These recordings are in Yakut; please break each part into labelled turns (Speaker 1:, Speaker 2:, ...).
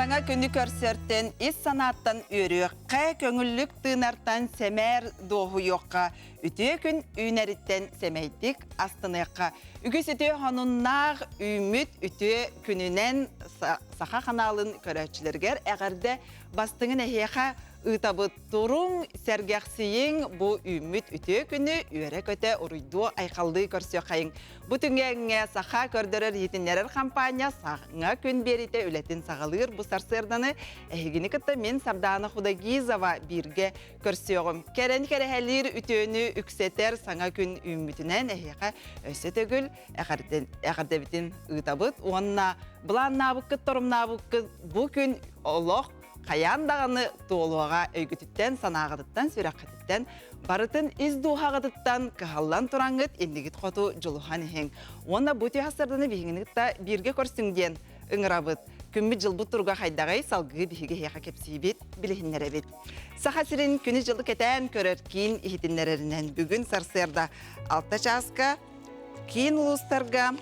Speaker 1: Саҥа күнү көрсөртөн ис санааттан үөрүөххэ, көҥүллүк тыынартан сэмээр дуоһуйуохха, үтүө күн үүнэриттэн сэмэйдик астыныахха. Үгүс үтүө хонуннаах үүммүт үтүө күнүнэн Саха ханаалын көрөөччүлэригэр эҕэрдэ бастыҥын эһиэхэ ыытабыт. Туруҥ, сэргэхсийиҥ, бу үүммүт үтүө күнү үөрэ-көтө уруйдуу-айхаллыы көрсүөххэйиҥ. Бу түгэҥҥэ Саха көрдөрөр иһитиннэрэр хампаанньа саҥа күн биэриитэ үлэтин саҕалыыр. Бу сарсыарданы эһигини кытта мин Сардаана Худогизова бииргэ көрсүөҕүм. Кэрэн кэрэһэлиир үтүөнү үксэтэр саҥа күн үүммүтүнэн эһиэхэ өссө төгүл эҕэрдэбитин ыытабыт уонна былааннаабыккыт, торумнаабыккыт бу күн олох хайаан даҕаны туолуоҕа өйгүтүттэн, санааҕытыттан, сүрэххититтэн барытын ис дууһаҕытыттан кыһаллан тураҥҥыт иннигит хоту дьулуһан иһиҥ. Уонна бу түһастарданы биһигини кытта бииргэ көрсүҥ диэн ыҥырабыт. Күммүт дьылбыт туруга хайдаҕый салгыы биһиги эһиэхэ кэпсиибит, билиһиннэрэбит. Саха сирин күнү-дьылы кэтээн көрөр киин иһитиннэрэринэн бүгүн сарсыарда 6 чааска Киин улуустарга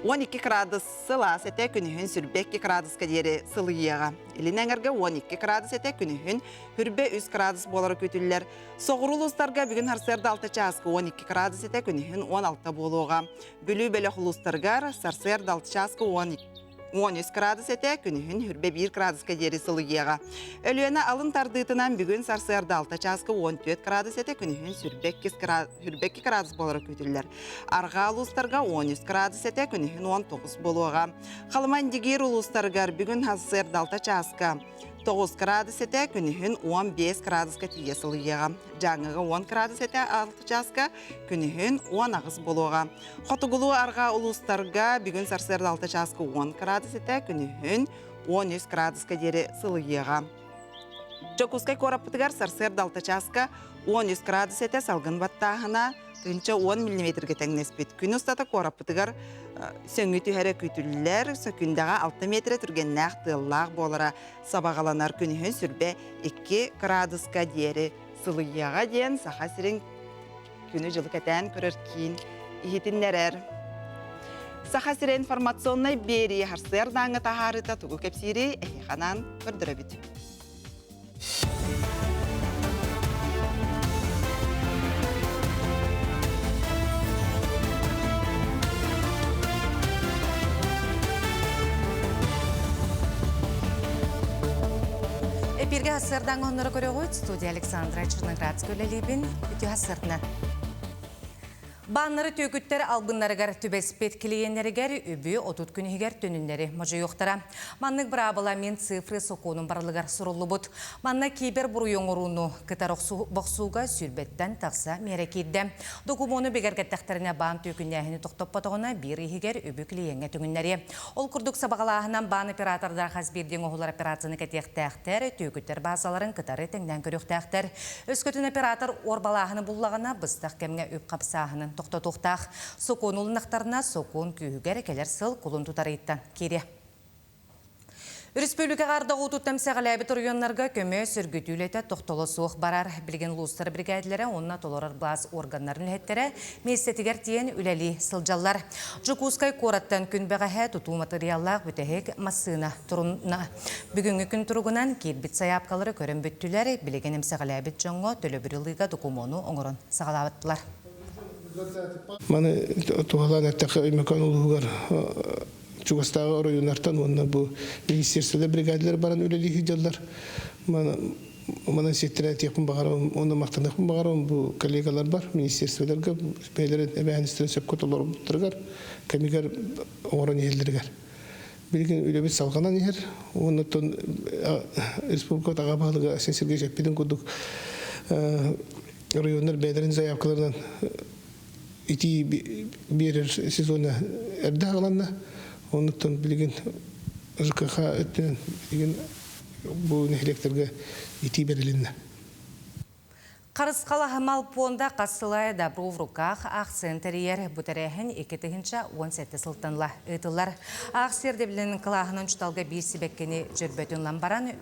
Speaker 1: 12 градус сылаас этэ күнүһүн сүрбэ 2 градуска диэри сылыйыаҕа. Илин эҥэргэ 12 градус этэ күнүһүн хүрбэ 3 градус буолара күүтүллэр. Соҕуруу улуустарга бүгүн сарсыарда 6 чааска 12 градус этэ күнүһүн 16 буолуоҕа. Бүлүү бөлөх улуустарыгар сарсыарда 6 чааска 12 13 градус этэ, күнүһүн хүрбэ 1 градуска диэри сылыйыаҕа. Өлүөнэ алын тардыытынан бүгүн сарсыарда 6 чааска 14 градус этэ, күнүһүн сүрбэ 2 градус буолара күүтүллэр. Арҕаа улуустарга 13 градус этэ, күнүһүн 19 буолуоҕа. Халыма Индигиир улуустарыгар бүгүн сарсыарда 6 чааска 9 градус этэ, күнүһүн 15 градуска тиийэ сылыйыаҕа. Дьааҥыга 10 градус этэ 6 чааска, күнүһүн 18 буолуоҕа. Хотугулуу-арҕаа улуустарга бүгүн сарсыарда 6 чааска 10 градус этэ, күнүһүн 13 градуска диэри сылыйыаҕа. Дьокуускай куораппытыгар сарсыарда 6 чааска 13 градус этэ, салгын баттааһына 1010 миллиметргэ тэҥнэспит. Күн устата куораппытыгар сөҥүү түһэрэ күүтүллэр, сөкүндэҕэ 6 метрэ түргэннээх тыаллаах буолара сабаҕаланар. Күнүһүн сүрбэ 2 градуска диэри сылыйыаҕа диэн Саха сирин күнү-дьылы кэтээн көрөр киин иһитиннэрэр. Саха сирэ информационнай биэрии сарсыардааҥҥы таһаарыыта тугу кэпсиирий эһиэхэ анаан көрдөрөбүт.
Speaker 2: Эпиргэ сарсыардааҥҥы оннору көрөҕүт. Студия Александра Черноградская үлэлиибин. Үтүө сарсыардынан. Бааннары түөкүттэр албыннарыгар түбэспит клиеннэригэр үбү 30 күн иһигэр төнүннэри модьуйуохтара. Маннык быраабыла Минцифры сокуонун барылыгар суруллубут. Манна кибер буруйу оҥорууну кытары бохсууга сүүрбэттэн тахса миэрэ киирдэ. Докумуону бигэргэттэхтэринэ баан түөкүннээһини тохтоппотоҕуна биир иһигэр үбү клиеҥҥэ түҥүннэриэ. Ол курдук сабаҕалааһынан баан оператордара хас биирдии оҥоһулар операцияны кэтиэхтээхтэр, түөкүттэр баазаларын кытары тэҥнээн көрүөхтээхтэр. Өскөтүн оператор уорбалааһыны буллаҕына, быстах кэмҥэ үп хапсааһынын тохтотуохтаах. Сокуон ылыннахтарына, сокуон күүһүгэр кэлэр сыл кулун тутар ыйыттан киириэ. Өрөспүүбүлүкэҕэ ардах уутуттан эмсэҕэлээбит оройуоннарга көмө сөргүтүү үлэтэ тохтоло суох барар. Билигин улуустар биригээдэлэрэ уонна толорор былаас уорганнарын үлэһиттэрэ миэстэтигэр тиийэн үлэлии сылдьаллар. Дьокуускай куораттан күн бэҕэһээ тутуу матырыйааллаах бүтэһик массыына турунна. Бүгүҥҥү күн туругунан киирбит сайаапкалары көрөн бүттүлэр, билигин эмсэҕэлээбит дьоҥҥо төлөбүрү ылыыга докумуону оҥорон саҕалаабыттылар.
Speaker 3: Маны туһалаан эттэххэ, Өймөкөөн улууһугар чугастааҕы оройуоннартан уонна бу министерстволар бригадалар баран үлэлии сылдьаллар. Манан сиэттэрэн этиэхпин баҕарабын уонна махтаныахпын баҕарабын бу коллегаларбар, министерстволарга бэйэлэрин эбээһинэстэрин сөпкө толорбуттарыгар, кэмигэр оҥорон иһэллэригэр. Билигин үлэбит салҕанан иһэр. Уонна оттон республика аҕа баһылыга Айсен Сергеевич эппитин курдук районнар бэйэлэрин заявкаларынан итии биэрэр сезона эрдэ аҕаланна. Оннуттан билигин ЖКХ өттүнэн билигин бу нэһилиэктэргэ итии бэрилиннэ.
Speaker 2: Харысхал аһымал пуонда хас сыл аайы Добро в руках аахсыйаны тэрийэр. Бу тэрээһин 2017 сылтан ыла ыытыллар. Аахсыйа ирдэбилин кылааһынан учууталга биир сибэккини дьөрбөтүн ылан баран,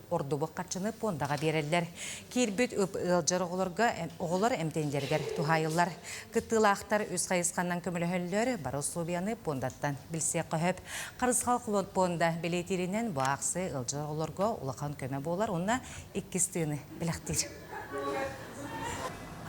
Speaker 2: Ордубут харчыны пуондаҕа биэрэллэр. Киирбит үп ыалдьар оҕолорго оҕолор эмтэнилэригэр туһаайыллар. Кыттыылаахтар үс хайысханан көмөлөһөллөр, бары условияны пуондаттан билсиэххэ сөп. Харысхал пуонда бэлиэтииринэн бу аахсыы ыалдьар оҕолорго улахан көмө буолар уонна иккис тыыны бэлэхтиир.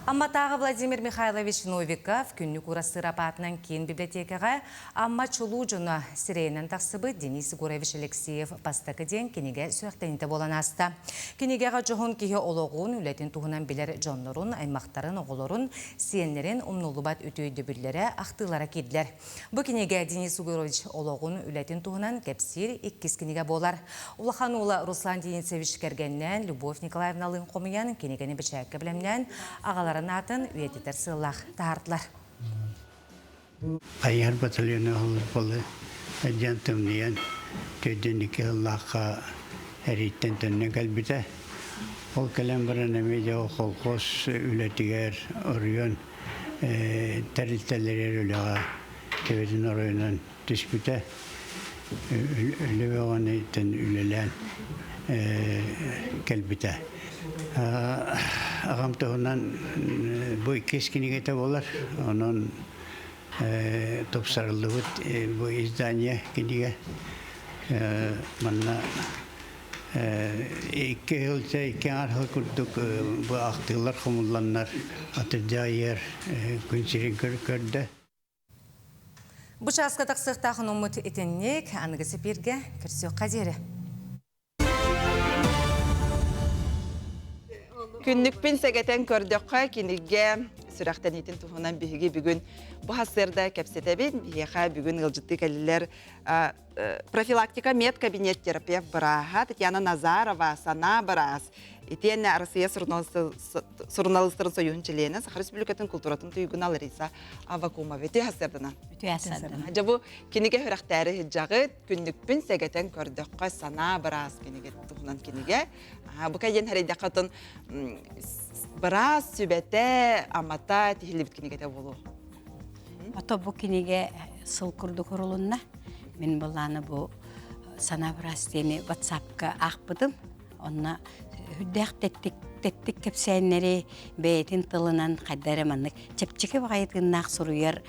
Speaker 2: Амматааҕы Владимир Михайлович Новиков күннүк уурастыырап аатынан киин библиотекаҕа Амма чулуу дьоно сирэйинэн тахсыбыт Денис Егорович Алексеев бастакы диэн кинигэ сүрэхтэниитэ буолан ааста. Кинигэҕэ дьоһун киһи олоҕун, үлэтин туһунан билэр дьоннорун, аймахтарын, оҕолорун, сиэннэрин умнуллубат үтүө өйдөбүллэрэ, ахтыылара киирдилэр. Бу кинигэ Денис Егорович олоҕун, үлэтин туһунан кэпсиир иккис кинигэ буолар. Улахан уола Руслан Денисович кэргэнинээн Любовь Николаевналыын хомуйан, кинигэни бэчээккэ бэлэмнээн, аҕаларын аатын үйэтитэр сыаллаах таһаардылар.
Speaker 4: Хайыһар батальона буолла диэн тымныйан төрдүн сыллаахха эрииттэн төннөн кэлбитэ. Ол кэлэн баран эмиэ дьэ ол колхоз үлэтигэр оройуон тэрилтэлэригэр үлэҕэ төбөтүн оройунан түспүтэ. Үлэ бөҕөнүттэн үлэлээн кэлбитэ. Аҕам туһунан бу иккис кинигэтэ буолар. Онон тупсарыллыбыт бу издание кинигэ манна икки сыл икки аҥар сыл курдук бу ахтыылар хомулланнар атырдьах ыйыгар күн сирин көрдө.
Speaker 2: Бу чааска тахсыахтаах онуммут итинник аныгы сипииргэ көрсүөххэ диэри.
Speaker 1: Күннүкпүн сэгэтэн көрдөххө кинигэ сүрэхтэниитин туһунан биһиги бүгүн бу сарсыарда кэпсэтэбит. Биһиэхэ бүгүн ыалдьыттыы кэллилэр профилактика медкабинет терапевт бырааһа Татьяна Назарова, санаа быраас, итиэннэ Арассыыйа суруналыыстарын сойууһун чилиэнэ, Саха Республикатын култууратын туйгуна Лариса Аввакумова. Үтүө сарсыардана.
Speaker 5: Үтүө сарсыардана.
Speaker 1: Дьэ бу кинигэ сүрэхтээри сылдьаҕыт, күннүкпүн сэгэтэн көрдөххө санаа быраас кинигэ туһунан кинигэ. Бу кэлин хэрэйдэххэ отон быраас сүбэтэ, амата тиһиллибит кинигэтэ буолуо.
Speaker 5: Ото бу кинигэ сыл курдук урулунна. Мин былааны бу санаа быраас диэни WhatsApp-ка аахпытым. Онно үрдээх тэттик тэттик кэпсээннэри бэйэтин тылынан хайда эрэ маннык чэпчэки баҕайы тыыннаах суруйар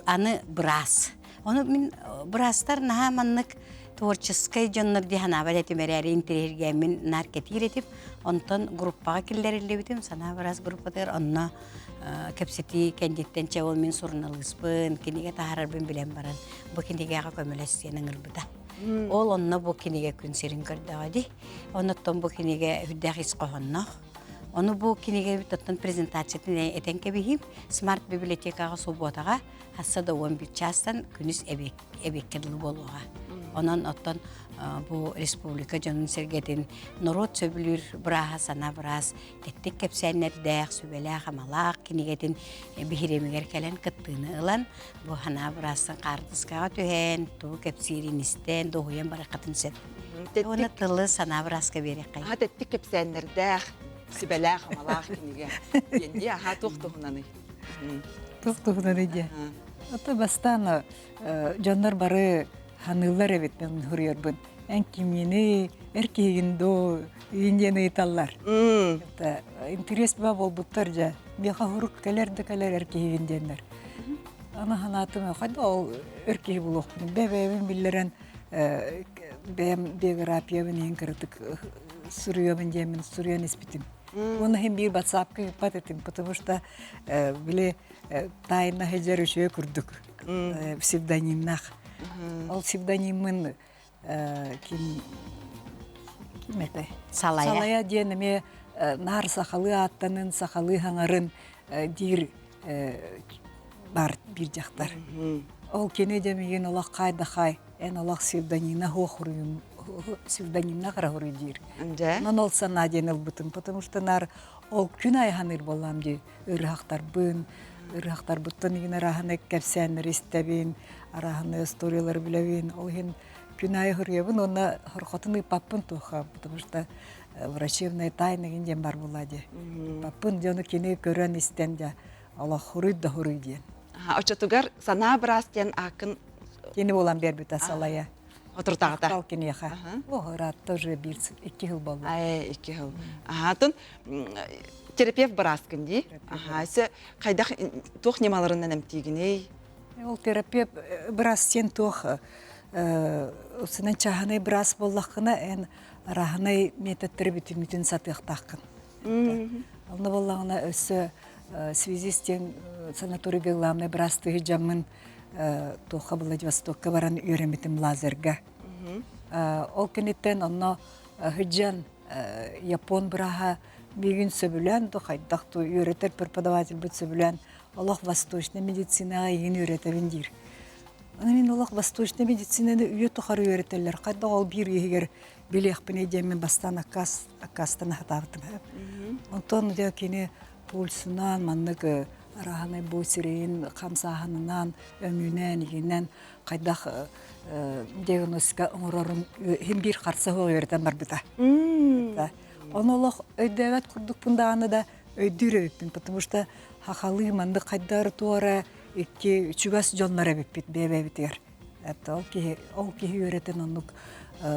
Speaker 5: аны быраас. Ону мин быраастар наһаа маннык творческай дьоннор дии санаабат этим эрээри интэриэһиргээммин наар кэтиир этим. Онтон группаҕа киллэриллибитим, санаа быраас группатыгар онно кэпсэтии кэнниттэн чэ ол мин суруналыыспын, кинигэ таһаарарбын билэн баран бу кинигэҕэ көмөлөс диэн ыҥырбыта. Ол онно бу кинигэ күн сирин көрдөҕө дии. Оннуттан бу кинигэ үрдээх ис хоһоонноох. Ону бу кинигэбит оттон презентациятын этэн кэбиһиим. Смарт библиотекаҕа субуотаҕа хасса да 11 чаастан күнүс эбиэккэ дылы буолуоҕа. Онон оттон бу республика дьонун-сэргэтин норуот сөбүлүүр бырааһа сана быраас тэттик кэпсээннэрдээх, сүбэлээх-амалаах кинигэтин биһиримигэр кэлэн кыттыыны ылан, бу санаа быраастан хаартыскаҕа түһэн, тугу кэпсиирин истэн, дуоһуйан барыаххытын сөп. Уонна тылы санаа бырааска биэриэххэ.
Speaker 1: Аха тэттик кэпсээннэрдээх, сүбэлээх-амалаах кинигэ. Диэн аха туох туһунаный?
Speaker 6: Туох туһунаный диэ. Ото бастаан дьоннор бары ханыыллар эбит мен суруйарбын. Эн кимҥиний, эр киһигин дуу, иин диэн ыйыталлар. Это интерес ба буолбуттар дьэ. Миэхэ хурук кэлэр да кэлэр эр киһигин диэннэр. Аны санаатым, хайда ол эр киһи булуохпун. Бэйэбин биллэрэн бэйэм биографиябын иһин кыратык суруйабын диэммин суруйан испитим. Уонна иһин биир ватсапка ыыппат этим, потому что били тайна сылдьар үчүгэй курдук псевдонимнаах. Ол псевдониммын ким ким этэй?
Speaker 5: Салая.
Speaker 6: Салая диэн эмиэ наар сахалыы ааттанын, сахалыы хаҥарын диир бар биир дьахтар. Ол кини дьэ миигин олох хай да хай, эн олох псевдонимна хуох хуруйум псевдонимна хара хуруй диир. Онон ол санаа диэн ылбытым, потому что наар ол күн аайы саныыр буоллаам дии ырыһахтарбын, ырыһахтарбыттан игин арааһынай кэпсээннэри истэбин, арааһынай историялары билэбин. Ол иһин күн аайы суруйабын уонна хорхотун ыыппаппын туохха, потому что врачебная тайна диэн бар буолла дии. Ыыппаппын дьону кини көрөн истэн дьэ олох хуруй да хуруй диэн.
Speaker 1: Оччотугар санаа быраас диэн ааккын
Speaker 6: Кини буолан биэрбитэ салайа.
Speaker 1: Отуртаҕыта.
Speaker 6: Махтал киниэхэ. О, ыраатта уже биир икки жыл болла.
Speaker 1: Ай, икки жыл. Аха, терапевт бырааскын дии. Аха, өссө хайдах туох ньымаларынан эмтиигиний?
Speaker 6: Ол терапевт быраас сен туох усунан чааһынай быраас буоллаххына эн араһынай методтары бүтүннүтүн сатыахтааххын. Онно буоллаҕына өссө связист диэн санаторийга главный быраастыы дьаммын туохха Владивостокка баран үөрэммитим лазерга. Ол кэнниттэн онно сыдьан япон бырааһа миигин сөбүлээн да хайдах ту үөрэтэр преподавательбыт сөбүлээн олох восточная медицинаҕа игин үөрэтэбин диир. Аны мин олох восточная медицинаны үйэ тухары үөрэтэллэр. Хайдах ол биир иһигэр билиэхпиний диэммин бастаан аккаас аккаастана сатаабытым. Онтон дьэ кини пульсунан маннык арааһынай бу сирэйин хамсааһынынан, өҥүнэн, игинэн хайдах диагностика оҥорорун иһин биир харса суох үөрэтэн барбыта. Ону олох өйдөөбөт курдукпун даҕаны да өйдүүр эбиппин, потому что хахалыы маннык хайдары туора икки чугас дьоннор эбиппит бэйэ-бэйэбитигэр. Это ол киһи ол киһи үөрэтэн оннук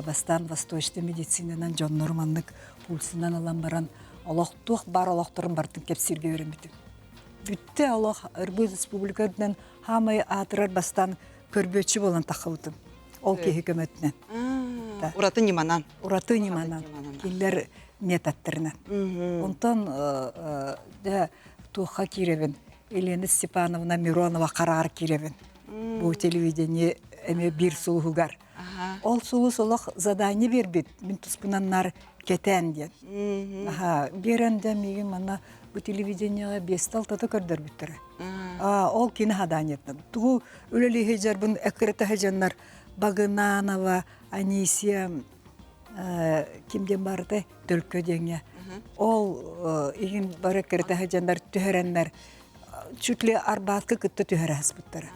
Speaker 6: бастаан восточный медицинанан дьоннору маннык пульсунан ылан баран олох туох баар олохторун барытын кэпсииргэ үөрэммитим. Бүттэ олох Ырбыт республика үрдүнэн хаамай аатырар бастаан көрбүөччү буолан таххыбытым. Ол киһи көмөтүнэн.
Speaker 1: Ураты ньыманан.
Speaker 6: Ураты ньыманан. Кинилэр методтарынан. Онтон дьэ туохха киирэбин? Елена Степановна Миронова хараҕар киирэбин. Бу телевидение эмиэ биир сулуһугар. Ол сулус олох задание биэрбит. Мин туспунан нар кэтээн диэн. Аха, биэрэн да миигин манна бу телевидениеҕа биэстэ алтата көрдөрбүттэрэ. Ол кини заданиеттан. Тугу үлэлии сылдьарбын эккирэтэ сылдьаннар Багынанова, Анисия ким диэн барытай Төлкө диэҥҥэ. Ол иһин бары эккирэтэ сылдьаннар түһэрэннэр чуть ли Арбатка кытта түһэрэ сыспыттара.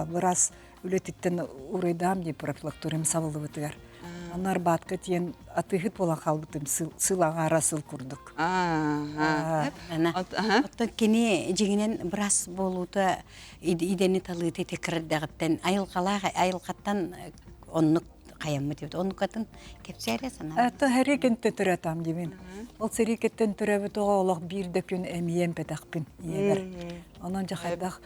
Speaker 6: Бырас үлэтиттэн уруйдаам дии профилакториум сабыллыбытыгар. Аны Арбатка тиийэн атыыһыт буолан хаалбытым сыл аҥаара сыл курдук.
Speaker 5: Оттон кини дьиҥинэн быраас буолуута идэни талыыта ити кырдьаҕыттан айылҕалаах айылҕаттан оннук хайаммыт эбит. Оннукатын кэпсээрэ санаа.
Speaker 6: Это сэрии төрөөтам диибин. Ол сэрии кэттэн төрөөбүт оҕо олох биир да күн эмиийэн пэтэхпин ийэбэр. Онон дьэ хайдах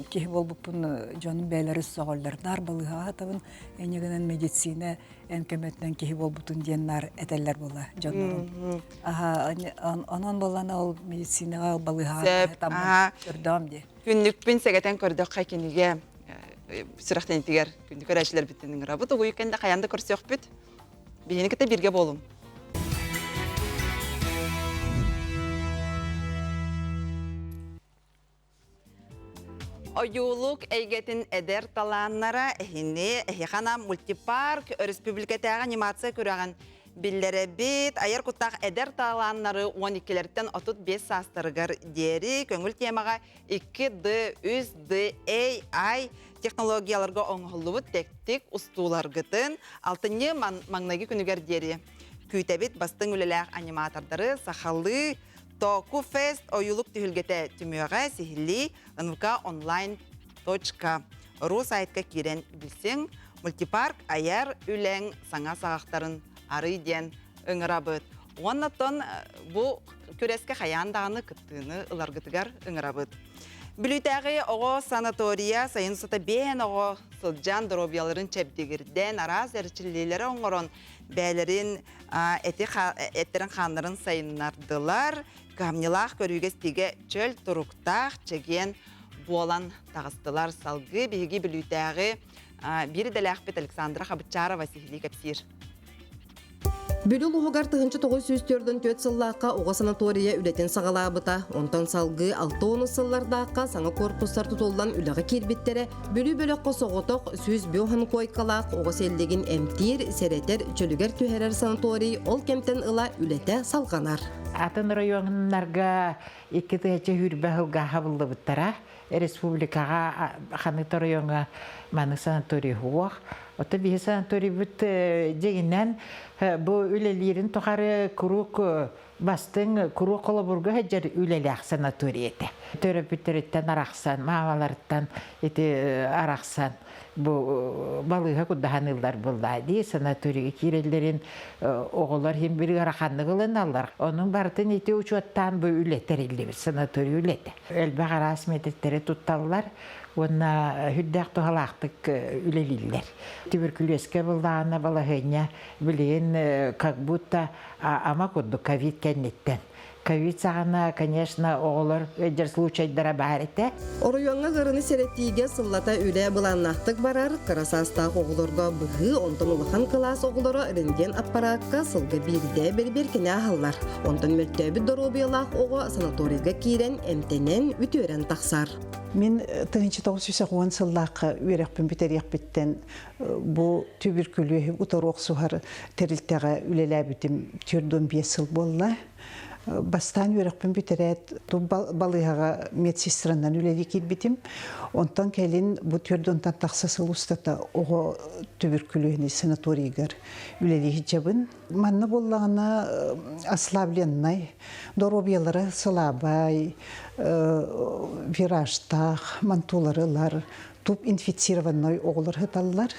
Speaker 6: киһи буолбуппун дьонум бэйэлэрэ сөҕөллөр. Наар балыыһаҕа сытабын, инньэ гынан медицина эн көмөтүнэн киһи буолбутун диэн наар этэллэр буола дьоннорум. Аха, онон буоллана ол медицинаҕа балыыһаҕа сытаммын көрдөҕүм дии.
Speaker 1: Күннүкпүн сэгэтэн көрдөххө кинигэ сүрэхтэнитигэр күндү көрөөччүлэрбитин ыҥырабыт. Угуйу кэннэ хайаан да көрсүөхпүт. Биһини кытта бииргэ буолуҥ. Ойуулук эйгэтин эдэр талааннара эһини эһиэхэ мультипарк өрөспүүбүлүкэтээҕи анимация күрэҕин биллэрэбит. Айар куттаах эдэр талааннары 12-лэртэн 35 саастарыгар диэри көҥүл темаҕа 2D, 3D, AI технологияларга оҥоһуллубут тэттик устууларгытын алтынньы маҥнайгы күнүгэр диэри күүтэбит бастыҥ үлэлээх аниматордары сахалыы Току Фест ойуулук түһүлгэтэ түмүөҕэ сиһилии нвк онлайн ру сайтка киирэн билсиҥ мультипарк айар үлэҥ саҥа саҕахтарын арый диэн ыҥырабыт. Уонна бу күрэскэ хайаан даҕаны кыттыыны ыларгытыгар ыҥырабыт. Бүлүүтээҕи оҕо санатория сайын устата биэһэн оҕо сылдьан доруобуйаларын чэбдигирдэн, араас эрчиллиилэри оҥорон, бэйэлэрин эти эттэрин хааннарын сайыннардылар. Кыһамньылаах көрүүгэ-истиигэ чөл туруктаах, чэгиэн буолан таҕыстылар. Салгыы биһиги Бүлүүтээҕи биир идэлээхпит Александра Хабычарова сиһилии кэпсиир.
Speaker 7: Бүлүү улууһугар 1944 сыллаахха оҕо санаторийа үлэтин саҕалаабыта. Онтон салгыы 60 сыллардаахха саҥа корпустар тутуллан үлэҕэ киирбиттэрэ. Бүлүү бөлөххө соҕотох 105 куойкалаах оҕо сэллигин эмтиир, сэрэтэр, чөлүгэр түһэрэр санаторий ол кэмтэн ыла үлэтэ салҕанар.
Speaker 8: Атын районнарга 2020 сылга хабыллыбыттара. Республикаҕа ханнык оройуоҥҥа маннык санаторий суох. Оттон биһи санаторийбыт дьиҥинэн бу үлэлиирин тухары куруук бастыҥ куруук холобурга сылдьар үлэлээх санаторий этэ. Төрөппүттэриттэн арахсан, маамаларыттан ити арахсан. Бу балыыһа курдаһаныыллар буоллаа дии санаторийга киирэллэрин оҕолор иһин бир ыараханнык ылыналлар. Онун барытын ити учуоттаан бу үлэ тэриллибит санаторий үлэтэ. Элбэх араас методтары тутталлар уонна үрдээх туһалаахтык үлэлииллэр. Туберкулезка былаана балаһыанньа билигин как будто ама курдук ковид кэнниттэн Ковид саҕана, конечно, оҕолор ыалдьар случайдара баар этэ.
Speaker 7: Оройуоҥҥа ыарыыны сэрэтиигэ сыллата үлэ былааннаахтык барар, кыра саастаах оҕолорго быһыы, онтон улахан кылаас оҕолоро рентген аппараакка сылга биирдэ бэрбиэркэни ааһаллар. Онтон мөлтөөбүт доруобуйалаах оҕо санаторийга киирэн эмтэнэн, үтүөрэн тахсар.
Speaker 9: Мин 1910 сыллаахха үөрэхпин бүтэриэхпиттэн бу түбүркүлүөһү утары охсуһар тэрилтэҕэ үлэлээбитим 45 сыл буолла. Бастаан үөрэхпин бүтэрээт, балыыһаҕа медсестранан үлэлии киирбитим. Онтон кэлин бу түөрт тахса сыл устата оҕо түбүркүлүөһүнэй санаторийыгар үлэлии сылдьабын. Манна буоллаҕына ослабленнай, доруобуйалара сылаабай, виражтаах, мантулары ылар, туп инфицированный оҕолор сыталлар.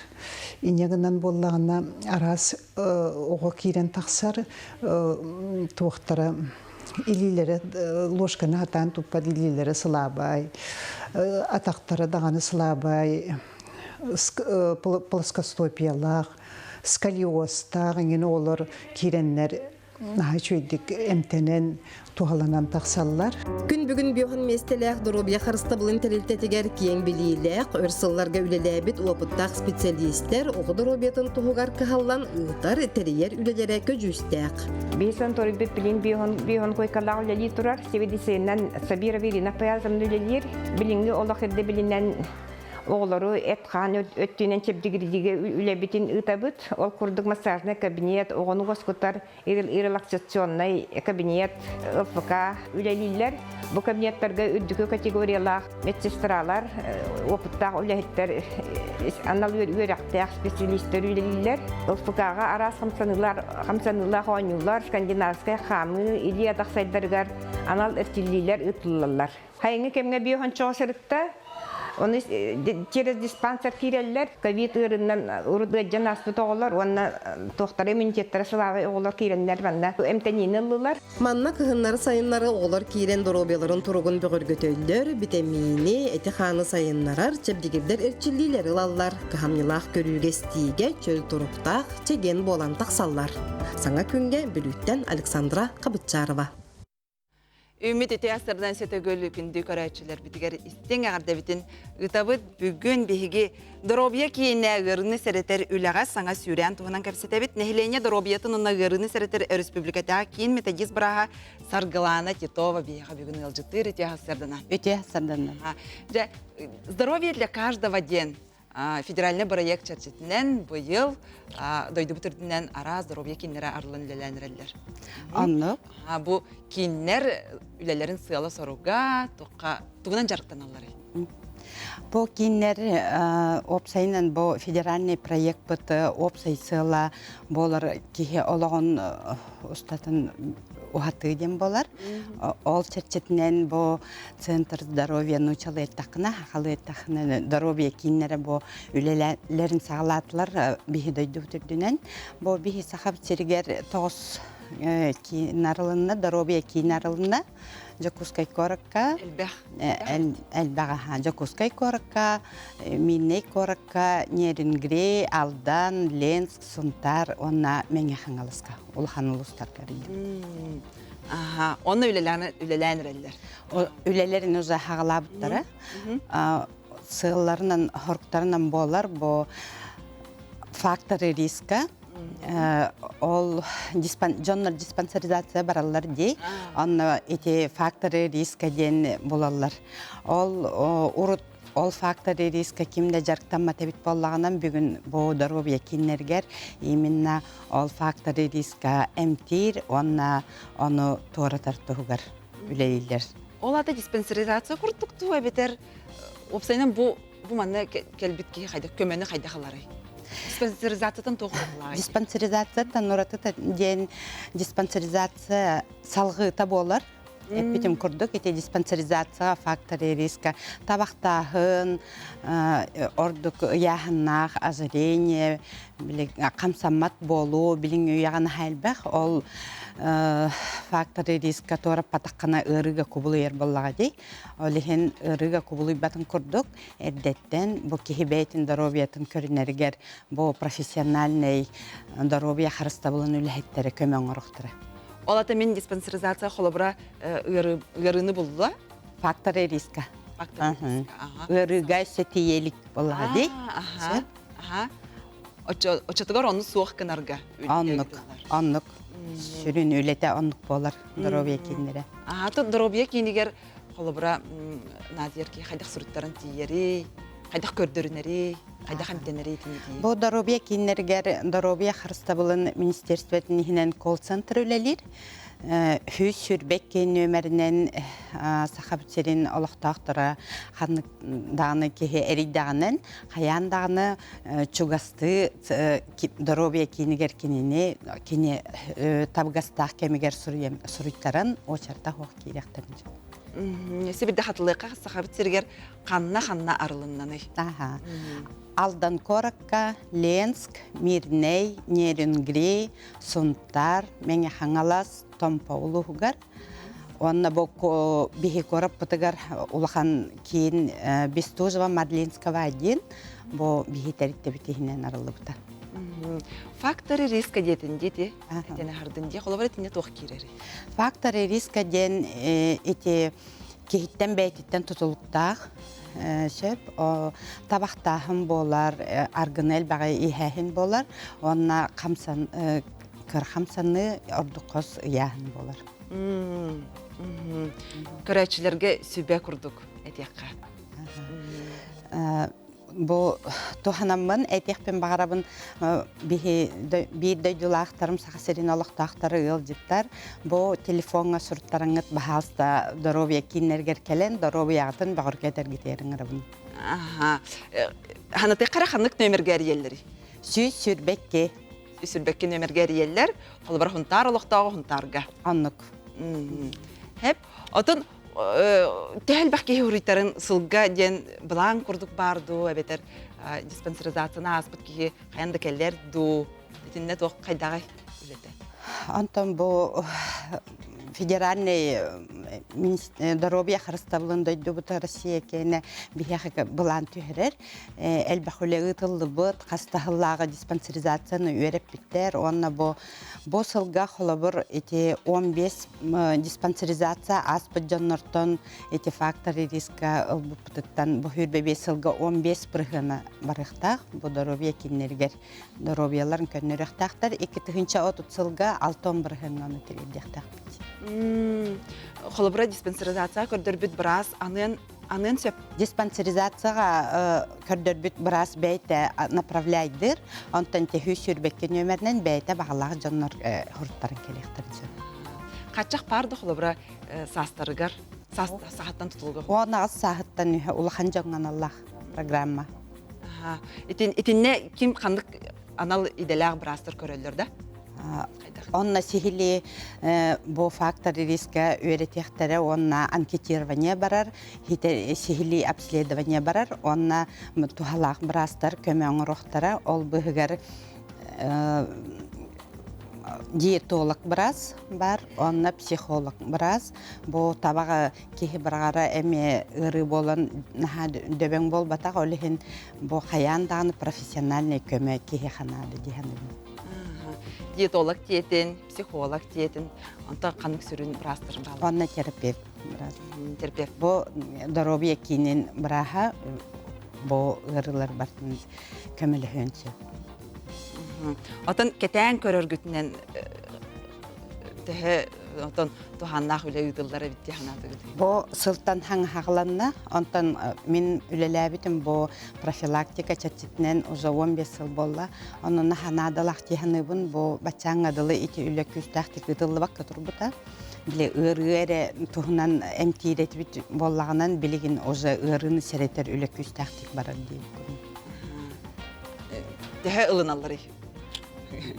Speaker 9: Инньэ гынан буоллаҕына араас оҕо киирэн тахсар туохтара илиилэрэ ложканы хатаан туппат илиилэрэ сылаабай, атахтара даҕаны сылаабай, плоскостопиялаах, сколиозтаах эҥин оҕолор киирэннэр наһаа үчүгэйдик эмтэнэн, туһаланан тахсаллар.
Speaker 7: Күн бүгүн биохан миэстэлээх доруобуйа харыстабылын тэрилтэтигэр киэҥ билиилээх, өр сылларга үлэлээбит уопуттаах специалистэр оҕо доруобуйатын туһугар кыһаллан ыытар, тэрийэр үлэлэрэ көдьүүстээх.
Speaker 10: Биэсэн торүйбүт билин биохан койкалаах үлэлии турар. Севедицинан Сабирова Ирина Паязовна үлэлиир. Билиҥҥи олох ирдэбилинэн оҕолору эт-хаан өттүнэн чэбдигирдиигэ үлэбитин ыытабыт. Ол курдук массажнай кабинет, оҕону уоскутар релаксационнай кабинет, ЛФК үлэлииллэр. Бу кабинеттарга үрдүкү категориялаах медсестралар, опыттаах үлэһиттэр, анал үөрэхтээх специалистэр үлэлииллэр. ЛФК-ҕа араас хамсаныылар, хамсаныылаах оонньуулар, скандинавскай хаамыы, илии-атах сайдарыгар анал эрчиллиилэр ыытыллаллар. Хайыҥҥы кэмҥэ биохончоҕо сырытта. Оны через диспансер киирэллэр. Ковид ыарыынан урут ыалдьан ааспыт оҕолор уонна туохтара иммунитеттара сылаабай оҕолор киирэннэр манна эмтэниини ыллылар.
Speaker 7: Манна кыһыннары-сайыннары оҕолор киирэн доруобуйаларын туругун бөҕөргөтөллөр, битэмиини, эти-хааны сайыннарар, чэбдигирдэр эрчиллиилэри ылаллар, кыһамньылаах көрүүгэ-истиигэ чөл туруктаах, чэгиэн буолан тахсаллар. Саҥа күҥҥэ Бүлүүттэн Александра Хабытчарова.
Speaker 1: Үмит ити астардан сөтөгөл күндү көрөөччүлэрбитигэр истиҥ эҕэрдэбитин ыытабыт. Бүгүн биһиги доруобуйа киинэ ыарыыны сэрэтэр үлэҕэ саҥа сүүрээн туһунан кэпсэтэбит. Нэһилиэнньэ доруобуйатын уонна ыарыыны сэрэтэр өрөспүүбүлүкэтээҕи киин методист бырааһа Саргылаана Титова биһиэхэ бүгүн ыалдьыттыыр үтүө сарсыардана.
Speaker 5: Үтүө сарсыардана.
Speaker 1: Дьэ, здоровье для каждого диэн федеральный проект чэрчитинэн быйыл дойдубут үрдүнэн араас здоровье кииннэрэ арыллан үлэлээн эрэллэр.
Speaker 5: Оннук.
Speaker 1: Бу кииннэр үлэлэрин сыала-соруга туохха тугунан дьарыктаналларый?
Speaker 5: Бу кииннэр уопсайынан бу федеральный проектпыт уопсай сыала буолар киһи олоҕун устатын уһатыы диэн буолар. Ол чэрчитинэн бу Центр здоровья нуучалыы эттэххинэ, сахалыы эттэххинэ здоровье кииннэрэ бу үлэлэрин саҕалаатылар биһи дойдубут үрдүнэн. Бу биһи Сахабыт сиригэр тоҕус киин арылынна, здоровье киин арылынна. Дьокуускай куоракка
Speaker 1: элбэх
Speaker 5: элбэх аха Дьокуускай куоракка, Мииннэй куоракка, Нерюнгри, Алдан, Ленск, Сунтаар уонна Мэҥэ Хаҥаласка улахан улуустарга арыйдыбыт.
Speaker 1: Аха, онно үлэлээн үлэлээн эрэллэр.
Speaker 5: Үлэлэрин уже хаҕалаабыттара. Сыалларынан, хоруктарынан буолар бу факторы риска. Ол дьоннор диспансеризация бараллар дии. Онно ити факторы риска диэн булаллар. Ол урут Ол факторы риска ким да дьарыктаммат эбит буоллаҕынан бүгүн бу доруобуйа кииннэригэр именно ол факторы риска эмтиир уонна ону туоратар туһугар үлэлииллэр.
Speaker 1: Ол аата диспансеризация курдук дуу эбэтэр уопсайынан бу бу манна кэлбит киһи хайдах көмөнү хайдах ыларый? Диспансеризациятын туох уратылааҕый?
Speaker 5: Диспансеризацияттан уратыта диэн диспансеризация салҕыыта буолар. Эппитим курдук, ити диспансеризация факторы риска табахтааһын, ордук ыйааһыннаах ожирение, хамсаммат буолуу, билиҥ үйэҕэ наһаа элбэх. Ол факторы риска туораппатаххына ыарыыга кубулуйар буоллаҕа дии. Ол иһин ыарыыга кубулуйбатын курдук эрдэттэн бу киһи бэйэтин доруобуйатын көрүнэригэр бу профессиональнай доруобуйа харыстабылын үлэһиттэрэ көмө оҥоруохтара.
Speaker 1: Ол ата мин диспансеризация холобура ыарыыны булла.
Speaker 5: Факторы риска. Ыарыыга сэтиелик буоллаҕа дии.
Speaker 1: Аха. Оччотугар ону суох гынарга.
Speaker 5: Оннук. Оннук. Сүрүн үлэтэ оннук буолар доруобуйа кииннэрэ.
Speaker 1: Аха, то доруобуйа киинигэр холобура Надия хайдах суруттаран тиийэрий, хайдах көрдөрүнэрий, хайдах эмтэнэрий тиийий?
Speaker 5: Бу доруобуйа кииннэригэр доруобуйа харыстабылын министерствотын иһинэн колл-центр үлэлиир. 122 нүөмэринэн Сахабыт сирин олохтоохторо ханнык даҕаны киһи эрийдэҕинэн хайаан даҕаны чугастыы доруобуйа киинигэр кинини кини табыгастаах кэмигэр суруйтаран очертах ох киириэхтэрин сөп.
Speaker 1: Сибирде хатылыахха Сахабыт сиригэр ханна-ханна арылыннаный?
Speaker 5: Аха. Алдан куоракка Ленск, Мирнэй, Нерюнгри, Сунтаар, Мэҥэ Хаҥалас, Томпо улууһугар уонна бу биһи куораппытыгар улахан киин Бестужева Мадлинского диэн бу биһи тэрилтэбит иһинэн арыллыбыта.
Speaker 1: Факторы риска диэтин диэти этэн аһардын дии холобур итинне туох киирэрий?
Speaker 5: Факторы риска диэн ити киһиттэн бэйэтиттэн тутулуктаах сөп табахтааһын буолар, аргыны элбэҕи иһээһин буолар уонна хамсан кыр хамсаныы ордук хос ыйааһын буолар.
Speaker 1: Көрөөччүлэргэ сүбэ курдук этиэххэ.
Speaker 5: Бу туһанаммын этиэхпин баҕарабын биһи биир дойдулаахтарым Саха сирин олохтоохторо ыалдьыттар бу телефоҥҥа суруттарыҥҥыт баһаалыста доруобуйа кииннэригэр кэлэн доруобуйаҕытын бөҕөргөтөргүтүгэр ыҥырабын.
Speaker 1: Аха. Ханатыахха эрэ ханнык нүөмэргэ эрийэллэрий?
Speaker 5: 122.
Speaker 1: 122 нүөмэргэ эрийэллэр. Холобур Хунтаар олохтооҕо Хунтаарга.
Speaker 5: Оннук.
Speaker 1: Хэп. Отон төһө элбэх киһи уруйтарын сылга диэн былаан курдук баар дуу эбэтэр диспансеризацияны ааспыт киһи хайан да кэлэр дуу итиннэ туох хайдаҕай үлэтэ?
Speaker 5: Онтон бу федеральный доруобуйа харыстабылын дойдубута Россия киэнэ биһиэхэ былаан түһэрэр. Элбэх үлэ ыытыллыбыт, хас да сыллааҕы диспансеризацияны үөрэппиттэр уонна бу Бу сылга холобур ити 15 диспансеризация ааспыт дьоннортон ити факторы риска ылбыппытыттан бу 25 сылга 15 бырыһыана барыахтаах. Бу доруобуйа кииннэригэр доруобуйаларын көннөрүөхтээхтэр. 2030 сылга 6 бырыһыаҥҥа ону тириэрдиэхтээхпит.
Speaker 1: Холобура диспансеризация көрдөрбүт быраас аныан аныан сөп.
Speaker 5: Диспансеризацияҕа көрдөрбүт быраас бэйэтэ направляйдыыр, онтон тэһүү сүүрбэккэ нүөмэринэн бэйэтэ баҕалаах дьоннор хоруттаран кэлиэхтэрин сөп.
Speaker 1: Хаччах баар да холобура саастарыгар сааһыттан тутулуга.
Speaker 5: 18 сааһыттан улахан дьоҥҥо аналлаах программа.
Speaker 1: Итиннэ ким ханнык анал идэлээх быраастар көрөллөр да?
Speaker 5: Онно сиһилии бу фактор риска үөрэтиэхтэрэ уонна анкетирование барар, сиһилии обследование барар уонна туһалаах быраастар көмө оҥоруохтара. Ол быһыгар диетолог быраас бар, онно психолог быраас. Бу табаҕа киһи быраҕара эмиэ ыарыы буолан наһаа дөбөҥ буолбатах, ол иһин бу хайаан даҕаны профессиональный көмө киһиэхэ наада дии саныыбын.
Speaker 1: Диетолог диэтин, психолог диэтин, онтон ханнык сүрүн быраастар бааллар?
Speaker 5: Онно терапевт быраас.
Speaker 1: Терапевт.
Speaker 5: Бу доруобуйа киинин бырааһа бу ыарыылар бартын көмөлөһүөн сөп.
Speaker 1: Отон кэтээн көрөргүтүнэн төһө отон туһааннаах үлэ ыытыллар эбит дии санаатыгыт?
Speaker 5: Бу сылтан хаҥаһаҕланна. Онтон мин үлэлээбитим бу профилактика чэрчитинэн уже 15 сыл буолла. Онон наадалаах дии саныыбын. Бу баччааҥҥа дылы ити үлэ күүстээхтик ыытыллыбакка турбута. Били ыарыы эрэ туһунан эмтиир этибит буоллаҕынан билигин уже ыарыыны сэрэтэр үлэ күүстээхтик барар диэбиккин.
Speaker 1: Төһө ылыналларый?